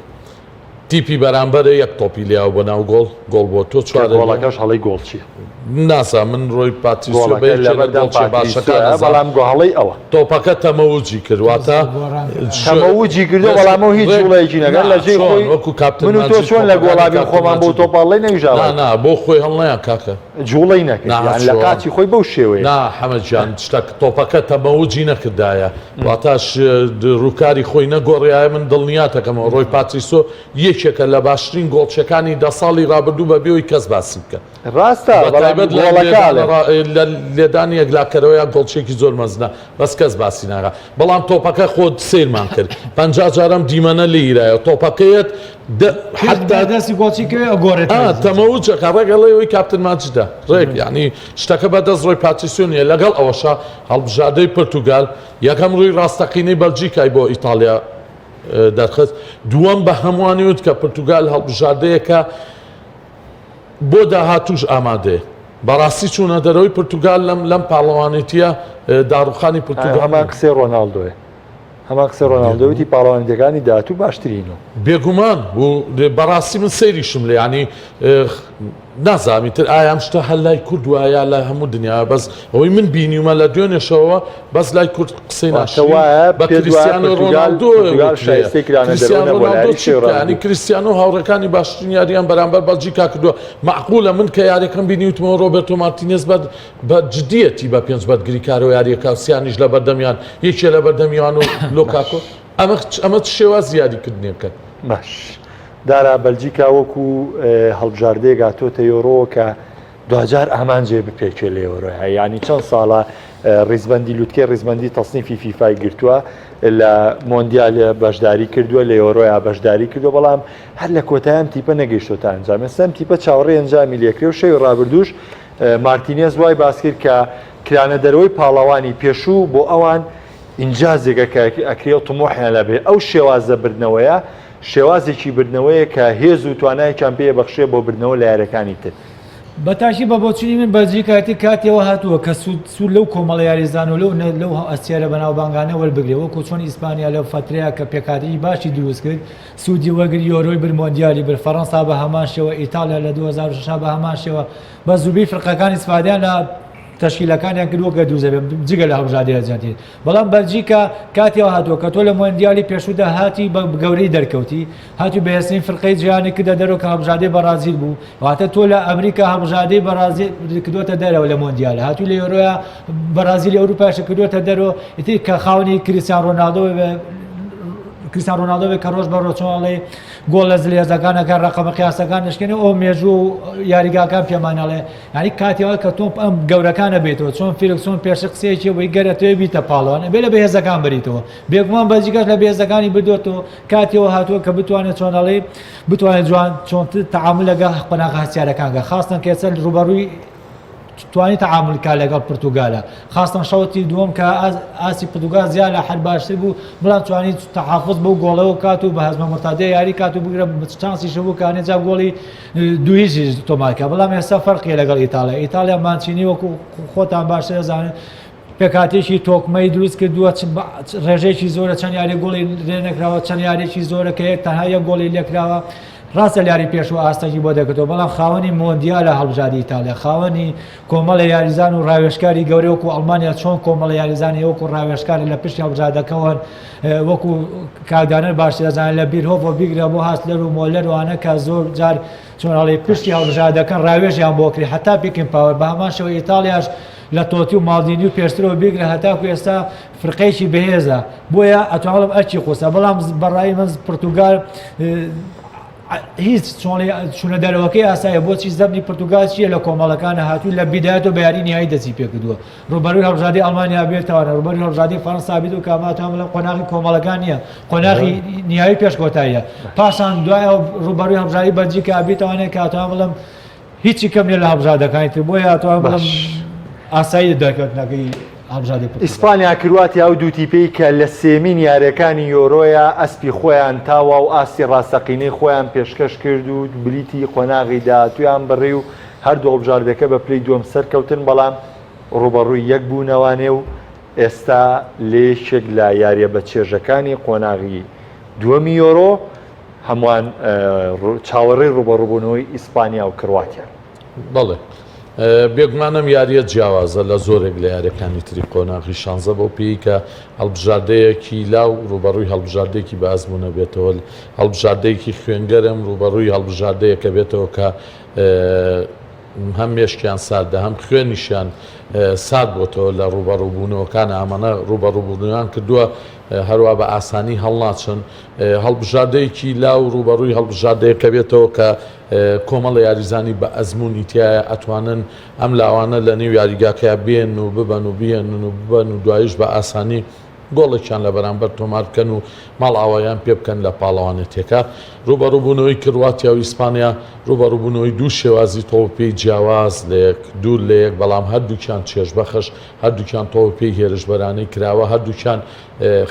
تیپی بەرامبەرە یەک تۆپی لێیاوە بۆ ناو گۆڵ، گۆڵ بۆ تۆ کە چوارە لێ. گۆڵەکەش هەڵەی گۆڵچییە. نازانم من ڕۆی پاتریسیۆ بە گۆڵەکە یەکێ لە لەبەردەم گۆڵچیە باشەکان پاتریسیۆیە ئەزانم. بەڵام گۆ هەڵەی ئەوە. تۆپەکە تەمەوجی کرد واتە تەمەوجی کردو بەڵام ئەو هیچ جوڵەیەکی نەکرد لە جێی خۆی وەکو کاپتن من و تۆ ماجید چۆن لە تۆپەکانی گۆڵابین کاپتن خۆمان بۆ ماجید تۆپ هەڵەی نەویژاوە نا نا بۆ خۆی هەڵنەیان کاکە جوڵەی نەکرد نا یان لە چۆن؟ قاچی خۆی بەو شێوەیە نا حەمە گیان شتەک تۆپەکە تەمەوجی نەکردایە واتاش ڕووکاری خۆی نەگۆڕیایە من دڵنیاتەکەمەوە ڕۆی پاتریسۆ یەکێکە لە باشترین گۆڵچیەکانی دە ساڵی ڕابردوو بە بێ ئەوەی کەس باسی بکە ڕاستە بە بەڵام تایبەت لە گۆڵەکە لێدانە ئەڵێم. ڕا لە لێدانی یەکلاکەرەوەیا گۆڵچیەکی زۆر مەزنە بەس کەس باسی ناکا بەڵام تۆپەکە خۆت سەیرمان کرد 50 جار ئەم دیمەنە لێیرایە تۆپەکەیەت دە حەتا دەستی گۆڵچی کەوێ ئەگۆڕێت ئا تەمەوجەکە ڕێک ئەڵێ ئەوەی کاپتن ماجدە ڕێک یعنی شتەکە بە دەست ڕۆی پاتریسیۆ نییە لەگەڵ ئەوەشا هەڵبژاردەی پرتوگال یەکەم ڕووی ڕاستەقینەی بەلجیکای بۆ ئیتاڵیا دەرخست دووەم بە هەمووانی وت کە پرتوگال هەڵبژاردەیەکە بۆ داهاتووش ئامادەیە. بەڕاستی چوونە دەرەوەی پرتوگال لەم لەم پاڵەوانێتییە داڕوخانی پرتوگال هەمان قسەی ڕۆناڵدۆیە. هەمان قسەی ڕۆناڵدۆ وتی پاڵەوانێتیەکانی داهاتوو باشترینە. بێگومان و بەڕاستی من سەیریشم لێ یانی نازانم ئیتر ئایا ئەم شتە هەر لای کورد وایە یا لای هەموو دنیا بەس ئەوەی من بینیومە لە دوێنێشەوە بەس لای کورد قسەی واتە ناشرین وایە بە پێت وایە کریستیانۆ پرتوگال ڕۆناڵدۆ پرتوگال وترێ شایستەی کرانە دەرەوە کریستیانۆ نەبووە لە ڕۆناڵدۆ یاری چی شەوی بکا یانی ڕابردوو. کریستیانۆ هاوڕێکانی باشترین یارییان بەرامبەر بەلجیکا کردووە مەعقولە من کە یاریەکەم بینی وتمەوە ڕۆبێرتۆ مارتینێز بە بە جدیەتی بە پێنج بەرگریکارەوە یاریەکە سیانیش لەبەردەمیان یەکێ لەبەردەمیان و لۆکاکۆ ئەمە ئەمە چ شێوازی یاریکردنێکە؟ باش دارا بەلجیکا وەکو هەڵبژاردەیەک هاتۆتە یۆرۆ کە دواجار ئامانجێ بپێکێ لە یۆرۆیە یعنی چەند ساڵە ڕیزبەندی لوتکەی ڕیزبەندی تەسنیفی فیفای گرتووە لە مۆندیال بەشداری کردووە لە یۆرۆیا بەشداری کردووە بەڵام هەر لە کۆتایان تیپە نەگەیشتۆتە ئەنجام ئێستا ئەم تیپە چاوەڕێ ئەنجامی لێکرێ و شەوی ڕابردووش مارتینێز وای باس کرد کە کرانە دەرەوەی پاڵەوانی پێشوو بۆ ئەوان ئینجازێکە کە ئەکرێ و تموحیان لابێ ئەو شێوازە بردنەوەیە شێوازێکی بردنەوەیە کە هێز و توانایەکیان پێ بەخشێ بۆ بردنەوە لە یاریەکانی تر. بە تاکی بە بۆچونی من بەلجیکا ئیتر کاتی ئەوە هاتووە کە سوود سوود لەو کۆمەڵە یاریزان و لەو لەو ئەستێرە بەناوبانگانە وەربگرێ وەکو چۆن ئیسپانیا لەو فەترەیە کە پێکهاتەیەکی باشی دروست کرد سوودی وەرگرت یۆرۆی برد مۆندیالی برد فەرەنسا بە هەمان شێوە ئیتاڵیا لە 2006 بە هەمان شێوە بە زووبی فرقەکان ئیسفادەیان لە تەشکیلەکانیان کرد وەک دروست دەبێت جگە لە هەڵبژاردەی ئەرجەنتین بەڵام بەلجیکا کاتی ئەوە هاتووە کە تۆ لە مۆندیالی پێشوودا هاتی بە گەورەی دەرکەوتی هاتی بەهێزترین فرقەی جیهانی کردە دەرەوە کە هەڵبژاردەی بەڕازیل بوو واتە تۆ لە ئەمریکا هەڵبژاردەی بەڕازیل کردووەتە دەرەوە لە مۆندیال هاتوو لە یۆرۆیا بەڕازیلی ئەوروپاش کردووەتە دەرەوە ئیتر کە خاوەنی کریستیان ڕۆناڵدۆ بێ. کریستیان ڕۆناڵدۆ بێت کە ڕۆژ بە ڕۆژ چۆن ئەڵێ گۆڵ لە زلهێزەکان ئەکات ڕەقەمە قیاسەکان دەشکێنێ ئەو مێژوو و یاریگاکان پێمان ئەڵێ یعنی کاتیەوە کە تۆپ ئەم گەورەکانە بێتەوە چۆن فیرکسۆن پێشتر قسەیەکی بووی گەر ئەتەوێ بیتە پاڵەوان ئەبێ لە بەهێزەکان بریتەوە بێگومان بەلجیکاش لە بەهێزەکانی بردوێتەوە کاتیەوە هاتووە کە بتوانێت چۆن ئەڵێ بتوانێت جوان چۆنتر تەعامل لەگەڵ قۆناغە هەستیارەکان کە خاستن کە ئێستا ڕووبەڕووی توانی تەعامل کا لەگەڵ پرتوگالە خاستن شەوتی دووەم کە ئاستی پرتوگال زیاد لە حەد باشتر بوو بەڵام توانی تەحافظ بەو گۆڵەوە کات و بە هەزمە مرتادە یاری کات و بگرە چانسیش بوو کانێ جا گۆڵی دووهیچیش تۆمار کە بەڵام ئێستا فەرقیە لەگەڵ ئیتاڵیا ئیتاڵیا مانچینی وەکو خۆتان باشتر دەزانن پێکهاتەیەکی تۆکمەی دروست کردووە ڕێژەیەکی زۆرە چەند یاری گۆڵی لێ نەکراوە چەند یاریێکی زۆرە کە یەک تەنها یەک گۆڵی لێکراوە ڕاستە یاری پێشوو ئاستەنگی بۆ دەکردەوە بەڵام خاوەنی مۆندیالە هەڵبژاردی ئیتالیا خاوەنی کۆمەڵە یاریزان و ڕاوێژکاری گەورە وەکو ئەڵمانیا چۆن کۆمەڵە یاریزانی وەکو ڕاوێژکار لە پشتی هەڵبژاردەکەوەن وەکو کاک دانەر باشتر دەزانێت لە بیرهۆڤۆ بیگرە بۆ هاسلەر و مۆلەر وانە کە زۆر جار چۆن ئەڵێ پشتی هەڵبژاردەکەن ڕاوێژیان بۆ کرێ هەتا پیکن پاوەر بە هەمان شێوە ئیتاڵیاش لە تۆتی و ماڵدینی و پێشترەوە بیگرە هەتاکو ئێستا فرقەیەکی بەهێزە بۆیە ئەتوانم ئەرکی قورسە بەڵام بەڕای من پرتوگال هیچ چۆڵی چونە دەرەوەکەی ئاسایە بۆچی زەمنی پرتوگال چییە لە کۆمەڵەکانە هاتوو لە بیدایەتەوە بە یاری نهایی دەستی پێکردووە ڕوبەروی هەڵبژاردەی ئەڵمانیا بێتوانە ڕوبەروی هەڵبژاردەی فەرەنسا بیت و کاماتان بڵێم قۆناغی کۆمەڵەکان نییە قۆناغی نهایی پێش کۆتاییە پاشان دوای ئەو ڕوبەروی هەڵبژاردەی بەلجیکا بیتوانێت کاتوان بڵێم هیچی کەم نیە لە هەڵبژاردەکانی تر بۆیە ئەتوانم بڵێم ئاسایی دەرکەوتنەکەی هەڵبژاردەی پرتوگال. ئیسپانیا کرواتیا ئەو دوو تیپەی کە لە سێمین یاریەکانی یۆرۆیا ئەسپی خۆیان تاوا و ئاستی ڕاستەقینەی خۆیان پێشکەش کرد و بلیتی قۆناغی داهاتوویان بڕی و هەردوو هەڵبژاردەکە بە پلەی دووەم سەرکەوتن بەڵام ڕووبەڕووی یەک بوونەوانێ و ئێستا لە یەکێک لە یاریە بەچێژەکانی قۆناغی دووەمی یۆرۆ هەمووان چاوەڕێی ڕووبەڕووبوونەوەی ئیسپانیا و کرواتیان. بەڵێ بێگومان ئەم یارییە جیاوازە لە زۆرێک لە یاریەکانی تری قۆناغی شانزە بەو پێی کە هەڵبژاردەیەکی لاو ڕووبەڕووی هەڵبژاردەیەکی بە ئەزموونە بێتەوە هەڵبژاردەیەکی خوێنگەرم ڕووبەڕووی هەڵبژاردەیەکە بێتەوە کە هەم مێشکیان ساردە هەم خوێنیشیان سارد بۆتەوە لە ڕووبەڕووبوونەوەکان ئامانە ڕووبەڕووبوونیان کردووە هەروە بە ئاسانی هەڵناچن هەڵبژاردەیەکی لاو ڕووبەڕووی هەڵبژاردەیەکە بێتەوە کە کۆمەڵە یاریزانی بە ئەزموونی تایە ئەتوانن ئەم لاوانە لە نێو یاریگاکەیا بێن و ببەن و بهێنن و ببەن و دوایش بە ئاسانی گۆڵێکیان لە بەرامبەر تۆمار بکەن و ماڵئاواییان پێ بکەن لە پاڵەوانێتیەکە. ڕووبەڕووبوونەوەی کرواتیا و ئیسپانیا ڕووبەڕووبوونەوەی دوو شێوازی تۆپی جیاواز لە یەک دوور لە یەک بەڵام هەردووکیان چێژبەخش هەردووکیان تۆپی هێرشبەرانەی کراوە هەردووکیان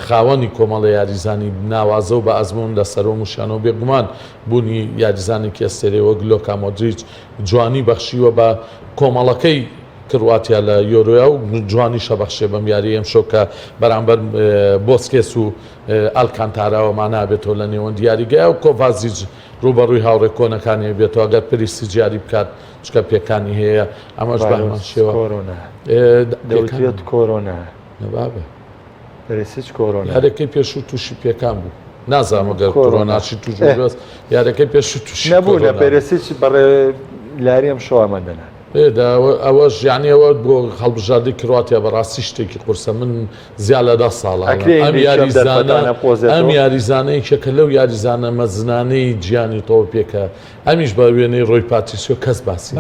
خاوەنی کۆمەڵە یاریزانی ناوازە و بە ئەزموون لە سەرۆموشیانەوە بێگومان بوونی یاریزانێکی ئەستێرەی وەک لۆکا مۆدریچ جوانی بەخشیوە بە کۆمەڵەکەی کرواتیا لە یۆرۆیا و جوانیشە بەخشێ بەم یاریەی ئەمشەو کە بەرامبەر بۆسکێس و ئالکانتاراوە مانابێتەوە لە نێوەند یاریگای و کۆڤازیج ڕووبەڕووی هاوڕێ کۆنەکانی بێتەوە ئەگەر پریسیج یاری بکات چکە پێکانی هەیە ئەمەش بە هەمان شێوە کۆرۆنا دەوترێت کۆرۆنا نەبابە پریسیج کۆرۆنا یاریەکەی پێشوو تووشی پێکان بوو نازانم گەر کۆرۆناچی توش بێت یاریەکەی پێشوو تووشی نەبوو لە پێرسیج بەڕێ لاری ئەم شەوامە دەنا ئەوەش یعنی ئەوە بۆ هەڵبژاردەی کرواتیا بەڕاستی شتێکی قورسە من زیاد لە ده ساڵە ئەم یاریزانە ئەم یاریزانە یەکێکە لەو یاریزانە مەزنانەی جیانی تۆپێکە ئەمیش بە وێنەی ڕۆی پاتریسیۆ کەس باسی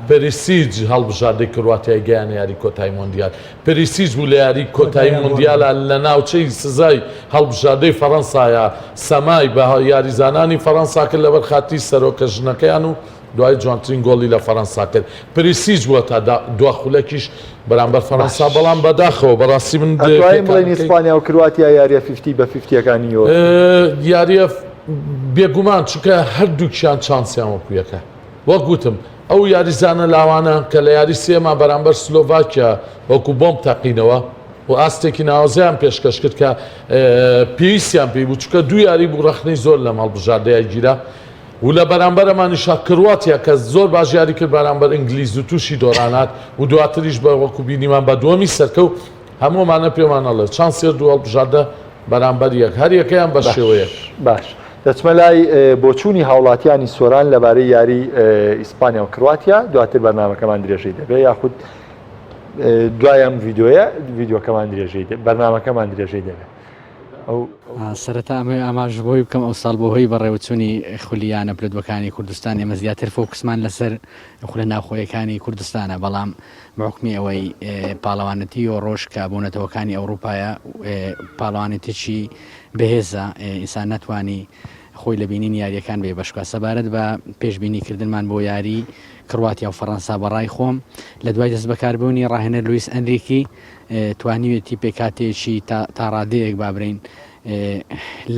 پەریسیج هەڵبژاردەی کرواتیای گەیانە یاری کۆتایی مۆندیال پریسیج بوو لە یاری کۆتایی مۆندیالا لە ناوچەی سزای هەڵبژاردەی فەرەنسایا سەمای بە یاریزانانی فەرەنسا کرد لەبەر خاتری سەرۆکە ژنەکەیان و دوای جوانترین گۆڵی لە فەرەنسا کرد پریسیج بووە تا دوا خولەکیش بەرامبەر فەرەنسا بەڵام بەداخەوە بەڕاستی من ئەتوانین بڵێین ئیسپانیا و کرواتیا یاریە fifty بە فیفتیەکانی یۆرۆ یاریە بێگومان چونکە هەردووکیان چانسیان وەکو یەکە وەک وتم ئەو یاریزانە لاوانە کە لە یاری سێما بەرامبەر سلۆڤاکیا وەکو بۆمب تەقینەوە و ئاستێکی ناوازەیان پێشکەش کرد کە پێویستیان پێی بوو چونکە دوو یاری بوو ڕەخنەی زۆر لەم هەڵبژاردەیە گیرا و لە بەرامبەرەمانیشا کرواتیا کە زۆر باش یاری کرد بەرامبەر ئینگلیز و تووشی دۆڕان هات و دواتریش بە وەکو بینیمان بە دووەمی سەرکەوت هەموو ئەمانە پێمان ئەڵێ چانسی هەردوو هەڵبژاردە بەرامبەر یەک هەر یەکەیان بە شێوەیەک. باش دەچمە لای بۆچوونی هاوڵاتیانی سۆران لەبارەی یاری ئیسپانیا و کرواتیا دواتر بەرنامەکەمان درێژەی دەبێت یاخود دوای ئەم ڤیدیۆیە ڤیدیۆکەمان درێژەی بەرنامەکەمان درێژەی دەبێت. ئەو. سەرەتا ئەمەوێ ئاماژە بەوەی بکەم ئەوساڵ بەهۆی بەڕێوەچوونی خولی یانە پلەدووەکانی کوردستان ئێمە زیاتر فۆکسمان لەسەر خولە ناوخۆیەکانی کوردستانە بەڵام بەحوکمی ئەوەی پاڵەوانێتی یۆڕۆش کە بۆ نەتەوەکانی ئەوروپایە پاڵەوانێتێکی بەهێزە ئینسان ناتوانی خۆی لە بینینی یاریەکان بێ بەشکە سەبارەت بە پێشبینی کردنمان بۆ یاری کڕواتیا و فەڕەنسا بەڕای خۆم لە دوای دەست بەکاربوونی ڕاهێنەر لویس ئەنریکی توانیوێتی پێکهاتەیەکی تا ڕادەیەک با برین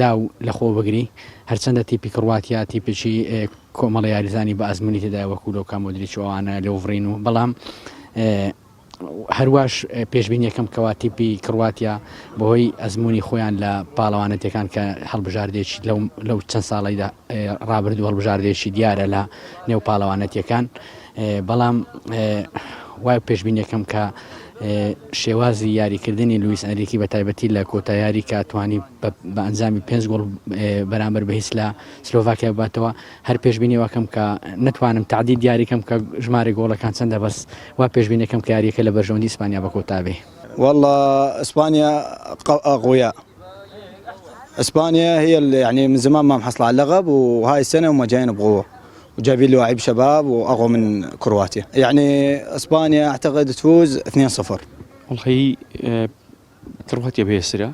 لاو لەخۆ بگری هەرچەندە تیپی کڕواتیا تیپێکی کۆمەڵە یاریزانی بە ئەزموونی تێدایە وەکو لۆکا مۆدریچ و ئەوانە لۆڤرین و بەڵام هەرواش پێشبینیەکەم کەوا تیپی کڕواتیا بەهۆی ئەزمموی خۆیان لە پاڵەوانەتەکان کە هەڵبژاردێکی لەو لەو چەند ساڵیدا ڕابردوو هەڵبژاردێکی دیارە لە نێو پاڵەوانەتیەکان بەڵام وای پێشبینیەکەم کە شێوازی یاریکردنی لویس ئەنریکی بە تایبەتی لە کۆتا یاری کە توانی بە ئەنجامی پێنج گۆڵ بەرامبەر بە هیچ لە سلۆڤاکیا بباتەوە هەر پێشبینی واکەم کە نەتوانم تەعدید دیاریکەم کە ژمارەی گۆڵەکان چەندە بەس وا پێشبینەکەم کە یاریەکە لە بەرژەوەندی ئیسپانیا بە کۆتا بێ. والله اسبانيا اقوياء اسبانيا هي اللي يعني من زمان ما محصله على اللقب وهاي السنه هم جايين بقوه وجايبين لواعيب شباب واقوى من كرواتيا يعني اسبانيا اعتقد تفوز 2-0 وەڵی کڕواتیا بەهێزترە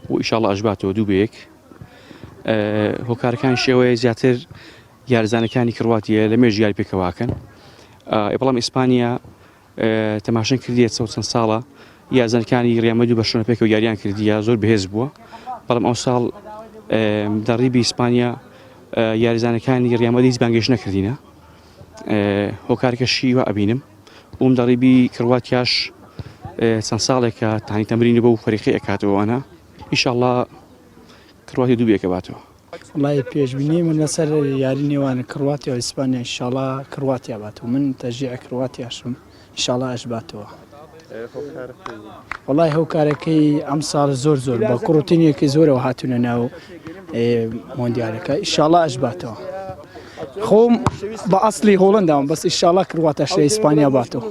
و ئیشاڵە ئەشباتەوە دوو بە یەک هۆکارەکان شێوەیە زیاتر یارزانەکانی کڕواتیە لە مێژ یاری پێکەواکەن بەڵام ئیسپانیا تەماشن کردیە چەند چەند ساڵە یارزانەکانی ریال مەدرید و بەرشلۆنە پێکەوە یاریان کردیە زۆر بەهێز بووە بەڵام ئەو ساڵ دەڕیبی ئیسپانیا یاریزانەکانی ریال مەدرید هیچ بانگێش نەکردینە هۆکارکەشی وا ئەبینم بووم دەڕیبی کرواتیاش چەند ساڵێکە تانی تەمرینی بۆ فەریقی ئەکاتەوە ئەنا ئیشاڵڵا کرواتیا دوو بێکە باتەوە. وەڵای پێشبینی من لەسەر یاری نێوان کڕواتیا و ئیسپانیا ئیشاڵا کڕواتیا باتەوە من تەشجیع کڕواتیاشم ئیشاڵا ئەشباتەوە وەڵای هۆکارەکەی ئەمساڵ زۆر زۆر بە کوڕوتینێکی زۆرەوە هاتوونە ناو مۆندیالەکە ئیشاڵا ئەشباتەوە خۆم بە ئەسلی هۆڵنداوم بەس ئیشاڵا کڕواتاش لە ئیسپانیا باتەوە.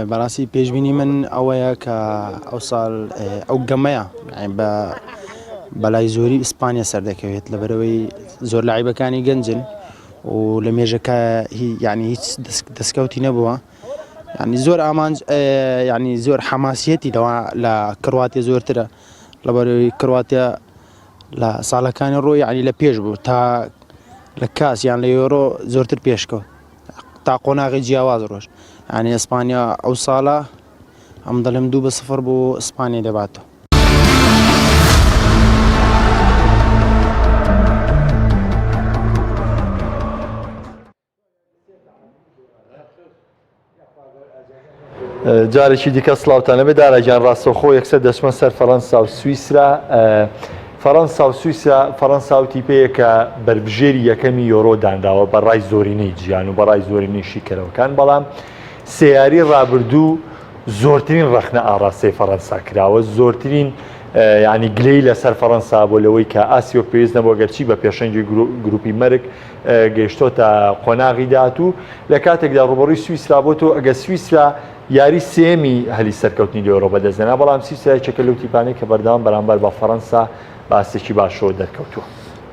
بەڕاستی پێشبینی من ئەوەیە کە ئەو ساڵ ئەو گەمەیە بە بەلای زۆری ئیسپانیا سەردەکەوێت لەبەرەوەی زۆر لاعیبەکانی گەنجن و لە مێژەکە یعنی هیچ دەستکەوتی نەبووە ینی زۆر ئامانج ینی زۆر حەماسیەتی لەوە لە کرواتیا زۆرترە لەبەرەوەی کرواتیا لە ساڵەکانی ڕۆ یعنی لە پێش بوو تا لە کاس یان لە یۆرۆ زۆرتر پێشکەوت تا قۆناغی جیاواز ڕۆژ ینی ئیسپانیا ئەو ساڵە ئەم دەڵێم دوو بە سفر بۆ ئیسپانیا دەباتەوە. جارێکی دیکە سڵاوتان لەبێ داراگیان ڕاستەوخۆ یەکسەر دەچمە سەر فەڕەنسا و سویسرا فەڕەنسا و سویسرا فەڕەنسا و تیپەیە کە بەربژێری یەکەمی یۆرۆ دانراوە بە ڕای زۆرینەی جیان و بە ڕای زۆرینەی شیکەرەوەکان بەڵام سێیاری ڕابردوو زۆرترین ڕەخنە ئاڕاستەی فەڕەنسا کراوە زۆرترین ینی گلەی لەسەر فەڕەنسا بۆ لەوەی کە ئاسیۆ پێویست نەبووە گەرچی بە پێشەنگی گروپی مەرگ گەیشتۆتە قۆناغی داهاتوو لە کاتێکدا ڕوبەڕووی سویسرا بۆتەوە ئەگەر سویسرا یاری سێمی هەلی سەرکەوتنی لە یۆرۆ بەدەستهێنا بەڵام سویسرا یەکێکە لەو تیپانەی کە بەردەوام بەرامبەر بە فەڕەنسا بە ئاستێکی باشەوە دەرکەوتووە.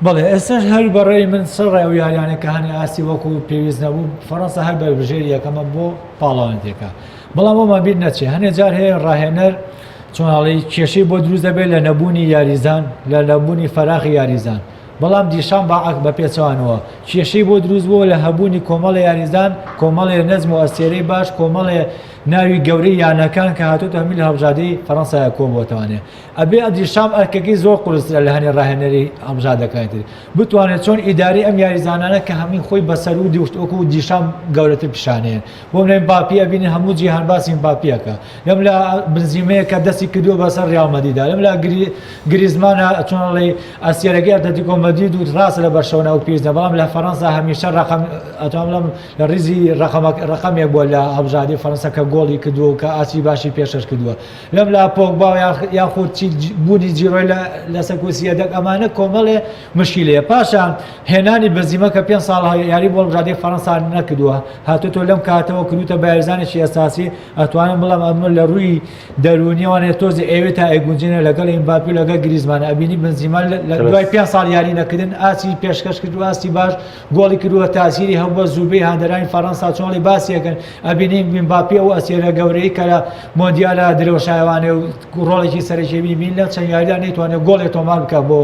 بەڵێ ئێستاش هەر بەڕێی من سەرڕای ئەو یاریانەی کە هەنێ ئاستی وەکو پێویست نەبوو فەڕەنسا هەر بەربژێری یەکەمە بۆ پاڵەوانێتیەکە بەڵام بۆمان بیر نەچێ هەنێ جار هەیە ڕاهێنەر چۆن ئەڵێی کێشەی بۆ دروست دەبێت لە نەبوونی یاریزان لە نەبوونی فەراغی یاریزان بەڵام دیشان باعەک بە پێچەوانەوە کێشەی بۆ دروست بووە لە هەبوونی کۆمەڵێ یاریزان، کۆمەڵێ نەجم و ئەستێرەی باش، کۆمەڵێ ناوی گەورەی یانەکان کە هاتۆتە هەمووی لە هەڵبژاردەی فەرەنسایا کۆبووەتەوانێ. ئەبێ دیشام ئەرکەکەی زۆر قورسترە لە هەنێ ڕاهێنەری هەڵبژاردەکانی تر. بتوانێت چۆن ئیدارەی ئەم یاریزانانە کە هەمووی خۆی بە سەروو وەکوو دیشام گەورەتر پیشانەیەن. بۆ منە مباپی ئەبینین هەموو جیهان باسی مباپی ئەکا. لەم لا بنزیمەیە کە دەستی کردووە بەسەر ریال مەدریدا لەم لا گریزمانە چۆن ئەڵێی ئەستێرەکەی ئەتلەتیکۆ. مەدرید و ڕاستە لە بەرشەلۆنە و پیرزە بەڵام لە فەرەنسا هەمیشە ڕقم ئەتوانم بڵێم لە ڕیزی ڕقەمێک بووە لە هەڵبژاردەی فەرەنسا کە گۆڵی کردووە و کە ئاستی باشی پێشکەش کردووە لەم لا پۆگبا و یاخود چی بوونی جیرۆی لەسەر کورسی یەدەک ئەمانە کۆمەڵێ مشکیلەیە پاشان هێنانی بنزیمە کە پێ ساڵ یاری بۆ هەڵبژاردەی فەرەنسا نەکردووە هاتووە لەم کاتەوە کردوتە بە یاریزانێکی ئەساسی ئەتوانم بڵێم ئەمە لە ڕووی دەروونیەوانێ تۆزی ئەوێ تا ئەیگونجێنێ لەگەڵ ئیمباپی و لەگەڵ گریزمان ئەبینی بنزیما لە دوای پێ ساڵ یاری نەکردن ئاستی پێشکەش کرد و ئاستی باش گۆڵی کردووە تاسیری هەبووە زوربەی هاندەرانی فەرەنسا چۆڵی باسیەکەن ئەبینین ئیمباپی ئەو ئەستێرە گەورەی کە لە مۆندیالە درەوشایەوانێ و ڕۆڵێکی سەرەکی بین لە چەند یاریدا نەیتوانێت گۆڵێ تۆمار بکە بۆ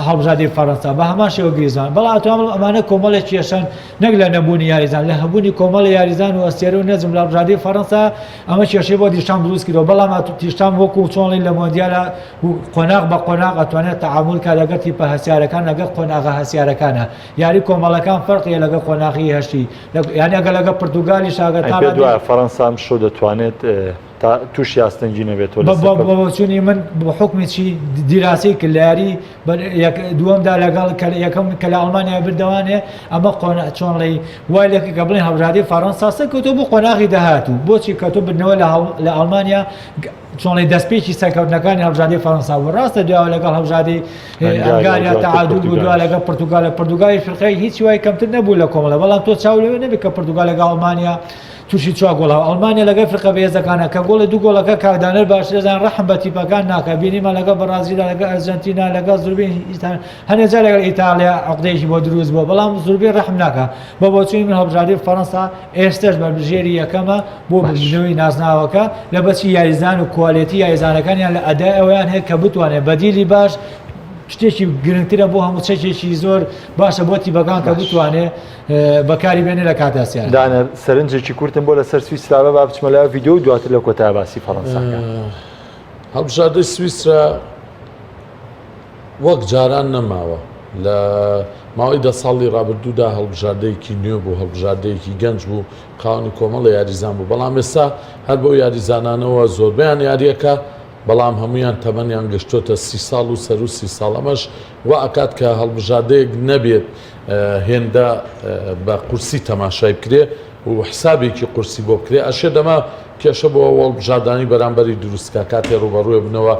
هەڵبژاردەی فەرەنسا بە هەمان شێوە گریزمان بەڵام ئەتوانم ئەمانە کۆمەڵێک کێشەن نەک لە نەبوونی یاریزان لە هەبوونی کۆمەڵی یاریزان و ئەستێرە و نەجم لە هەڵبژاردەی فەرەنسا ئەمە کێشەی بۆ دیشام دروست کردەوە بەڵام دیشام وەکو چۆنڵی لە مۆندیالە قۆناغ بە قۆناغ ئەتوانێت تەعامول کا لەگەڵ تیپە هەستیارەکان لەگەڵ قۆناغە هەستیارەکانە یاری کۆمەڵەکان فەرقیە لەگەڵ قۆناغی هەشتی یانی ئەگەر لەگەڵ پرتوگالیش ئەگەر تا پێت وایە فەرەنسا ئەمشەو دەتوانێت تا تووشی ئاستەنگی نەبێتەوە لە سەرکەوتن؟ بە بۆچوونی من بە حوکمی چی دیراسەی کرد لە یاری دووەمدا لەگەڵ کە یەکەم کە لە ئەڵمانیا بردەوانێ ئەمە قۆنا چۆنڵی وای لێکرد کە بڵێن هەڵبژاردەی فەرەنسا سەرکەوتووە بۆ قۆناغی داهاتوو بۆچی کە تۆ بردنەوە لە ئەڵمانیا چۆنڵی دەستپێکی سەرکەوتنەکانی هەڵبژاردەی فەرەنسا بوو ڕاستە دواوە لەگەڵ هەڵبژاردەی هەنگاریا تەعادول بوو دوا لەگەڵ پرتوگال لە پرتوگالی فرقەی هیچ وای کەمتر نەبوو لە کۆمەڵە بەڵام تۆ چاو لەوێ نەبێت کە پرتوگال لەگەڵ ئەڵمانیا تووشی چوار گۆڵ هاو ئەڵمانیا لەگەڵ فرقە بەهێزەکانە کە گۆڵی دوو گۆڵەکە کاک دانەر باشتر دەزانێت ڕەحم بە تیپەکان ناکا بینیمان لەگەڵ بەڕازیلدا لەگەڵ ئەرجەنتینا لەگەڵ زوربەی هەنێ جار لەگەڵ ئیتاڵیا عقدەیەکی بۆ دروست بووە بەڵام زوربەی ڕەحم ناکا بە بۆچوونی من هەڵبژاردەی فەرەنسا ئێستەش بەربژێری یەکەمە بۆ بردنەوەی نازناوەکە لە بەچی یاریزان و کوالێتی یاریزانەکانیان لە ئەدای ئەویان هەیە کە بتوانێت بەدیلی باش شتێکی گرنگترە بۆ هەموو چەکێکی زۆر باشە بۆ تیپەکان کە بتوانێت بەکاری بێنێ لە کاتە سیاسیەکان. دانەر، سەرنجێکی کورتم بۆ لەسەر سویسرا بە با بچمە لای ڤیدیۆ و دواتر لە کۆتایە باسی فەڕەنسا کەم. هەڵبژاردەی سویسرا وەک جاران نەماوە لە ماوەی دە ساڵی ڕابردوودا هەڵبژاردەیەکی نوێ بوو هەڵبژاردەیەکی گەنج بوو خاوەنی کۆمەڵە یاریزان بوو بەڵام ئێستا هەر بەو یاریزانانەوە زۆربەیان یاریەکە بەڵام هەمویان تەمەنیان گەشتۆتە سی ساڵ و سەرو سی ساڵ ئەمەش وا ئەکات کە هەڵبژاردەیەک نەبێت هێندە بە قورسی تەماشای بکرێ و حسابێکی قورسی بۆ بکرێ ئەشێ دەما کێشە بۆ هەڵبژاردانی بەرامبەری دروست کا کاتێ ڕووبەڕووێ بنەوە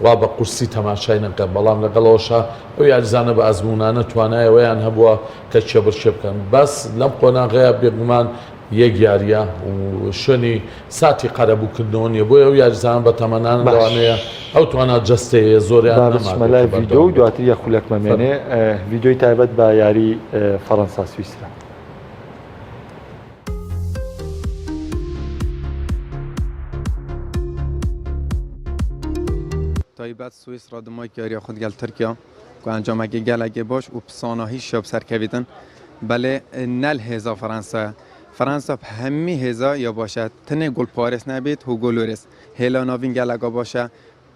وا بە قورسی تەماشای نەکەن بەڵام لەگەڵەوەشا ئەو یاریزانە بە ئەزموونانە توانای ئەوەیان هەبووە کە کێبڕکێ بکەن بەس لەم قۆناغەیە بێگومان یەک یاریە و شوێنی ساتی قەرەبوو کردنەوە نیە بۆیە ئەو یاریزانە بە تەمەنانە باش. لەوانەیە ئەو توانا جەستەیە زۆریان با بچمە نەمابێت لای کە ڤیدۆ و بەردەوام بێت. دواتر یەک خولەکمە مێنێ فەرموو. ڤیدۆی تایبەت بە یاری فەڕەنسا سویسرا. تایبەت سویسرا دمای یاریە خود گەل تورکیا کو ئەنجامەکێ گەلەکێ باش و پساناهی شیا بسەرکەویتن بەلێ نەل هێزا فەرەنسایە فەرەنسا هەمی هێزا یا باشە تنێ گۆڵپارێز نەبێت و گۆلۆرێز هێلا ناڤین گەلەکا باشە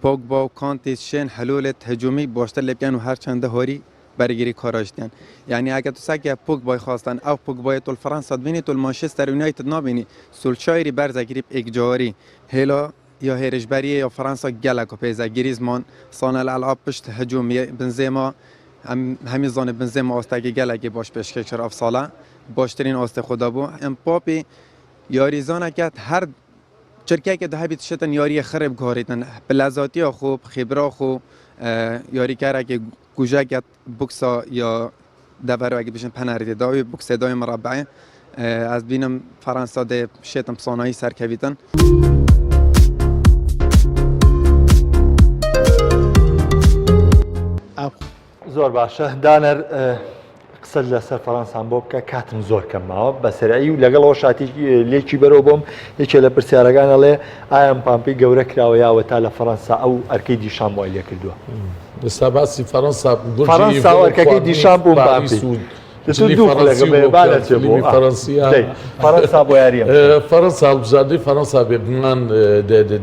پۆگبا و کانتی شێن حلولێت هجومی باشتر لێ بکەن و هەرچەندە هۆری بەرگری کاراش دکەن یعنی ئەگەر تو سەکە پۆگبای خواستن ئەو پۆگبای تۆ فەرەنسا دبینی تۆ مانشستەر یونایتد نابینی سولشایری بەرزەگری ئێکجاری هێلا یا هێرشبەریە یا فەرەنسا گەلەک پێزە گریزمان سانە الالعاب پشت هجومیە بنزێما ئەم هەمی زانێ بنزێما ئاستەکی گەلەکی باش پێشکەش کرد ئەف ساڵە باشترین ئاست خۆدا بوو ئەمپاپی یاریزانەکەت هەر چرکەیەکە دەهەبیت شتن یاریە خڕێ بگۆڕیتن بلەزاتیا خۆ خیبرا خۆ یاریکارێکی کوژەکەت بوکسا یا دەڤەرەکی بژن پەنەرتی داوی بوکسێ داوی مڕەبعێ ئەز بینم فەرەنسا دێ شێتم سانایی سەرکەویتن. زۆر باشە دانەر قسەت لەسەر فەرەنسان بۆ بکە کاتم زۆر کەم ماوە بەسەرعی و لەگەڵەوە شاتی لێکی بەرەوە بۆم یەکێ لە پرسیارەکان ئەڵێ ئایا مپامپی گەورە کراوە یاوە تا لە فەرەنسا ئەو ئەرکەی دیشام وای لێ کردووە ئێستا باسی فەرەنسا فەرەنسا و ئەرکەکەی دیشام بوو پاریس و جلی فەرەنسی و فیلمی فەرەنسیە فەرەنسا بۆ یاریە فەرەنسا هەڵبژاردەی فەرەنسا بێگومان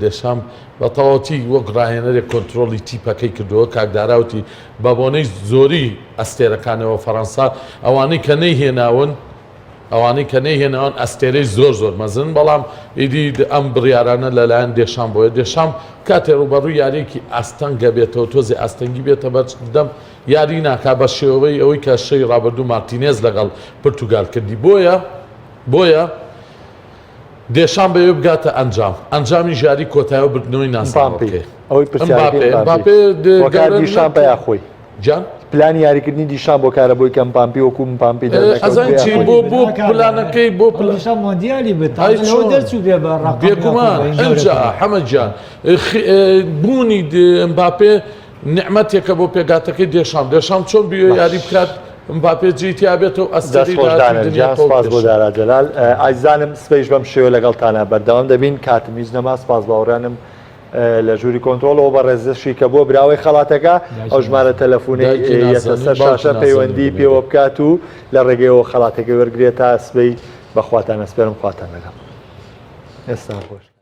دێشام بە تەواوەتی وەک ڕاهێنەرێک کۆنترۆڵی تیپەکەی کردووە کاک داراوتی بە بۆنەی زۆری ئەستێرەکانەوە فەرەنسا ئەوانەی کە نەیهێناون ئەوانەی کە نەیهێناون ئەستێرەی زۆر زۆر مەزن بەڵام ئیدی ئەم بڕیارانە لەلایەن دێشام بۆیە دێشام کاتێ ڕووبەڕووی یاریەکی ئاستەنگە بێتەوە تۆزێ ئاستەنگی بێتە بەردەم. یاری ناکا بە شێوەی ئەوەی کە شەوی ڕابردوو مارتینێز لەگەڵ پرتوگال کردی بۆیە بۆیە دێشان بەوێ بگاتە ئەنجام ئەنجامی ژاری کۆتایی و بردنەوەی ناسنامەکەی ئەوەی پرسیارەکەی مباپێ هۆکار دیشان پیا خۆی جان پلانی یاریکردنی دیشان بۆ کارە بۆی کە مپامپی وەکو مپامپی ئەزان چی بۆ بۆ پلانەکەی بۆ پلان مۆندیالی بێت دەرچوو بێ بە بێگومان ئەنجا حەمە گیان بوونی مباپێ نیعمەتێکە بۆ پێکهاتەکەی دێشام، دێشام چۆن بیەوێ یاری بکات مباپێ جێی تیا بێتەوە دەست ئەستێرەی خۆش داهاتووی دانەر دنیا گیان تەواو سپاس بۆ پێشە. دارا جەلال ئازیزانم سبەیش بەم شێوە لەگەڵتانا بەردەوام دەبین کاتم هیچ نەما سپاس بۆ هاوڕێیانم لە ژووری کۆنترۆڵەوە بەڕێزشی کە بووە براوەی خەڵاتەکە ئەو ژمارە تەلەفونەی دایکی یەتە نازەنین سەر باوکی شاشە نازەنین پەیوەندی بمێنێ. پێوە بکات و لە ڕێگەیەوە خەڵاتەکەی وەرگرێت تا سبەی بەخواتان ئەسپێرم خواتان لەگەڵ ئێستا خۆش.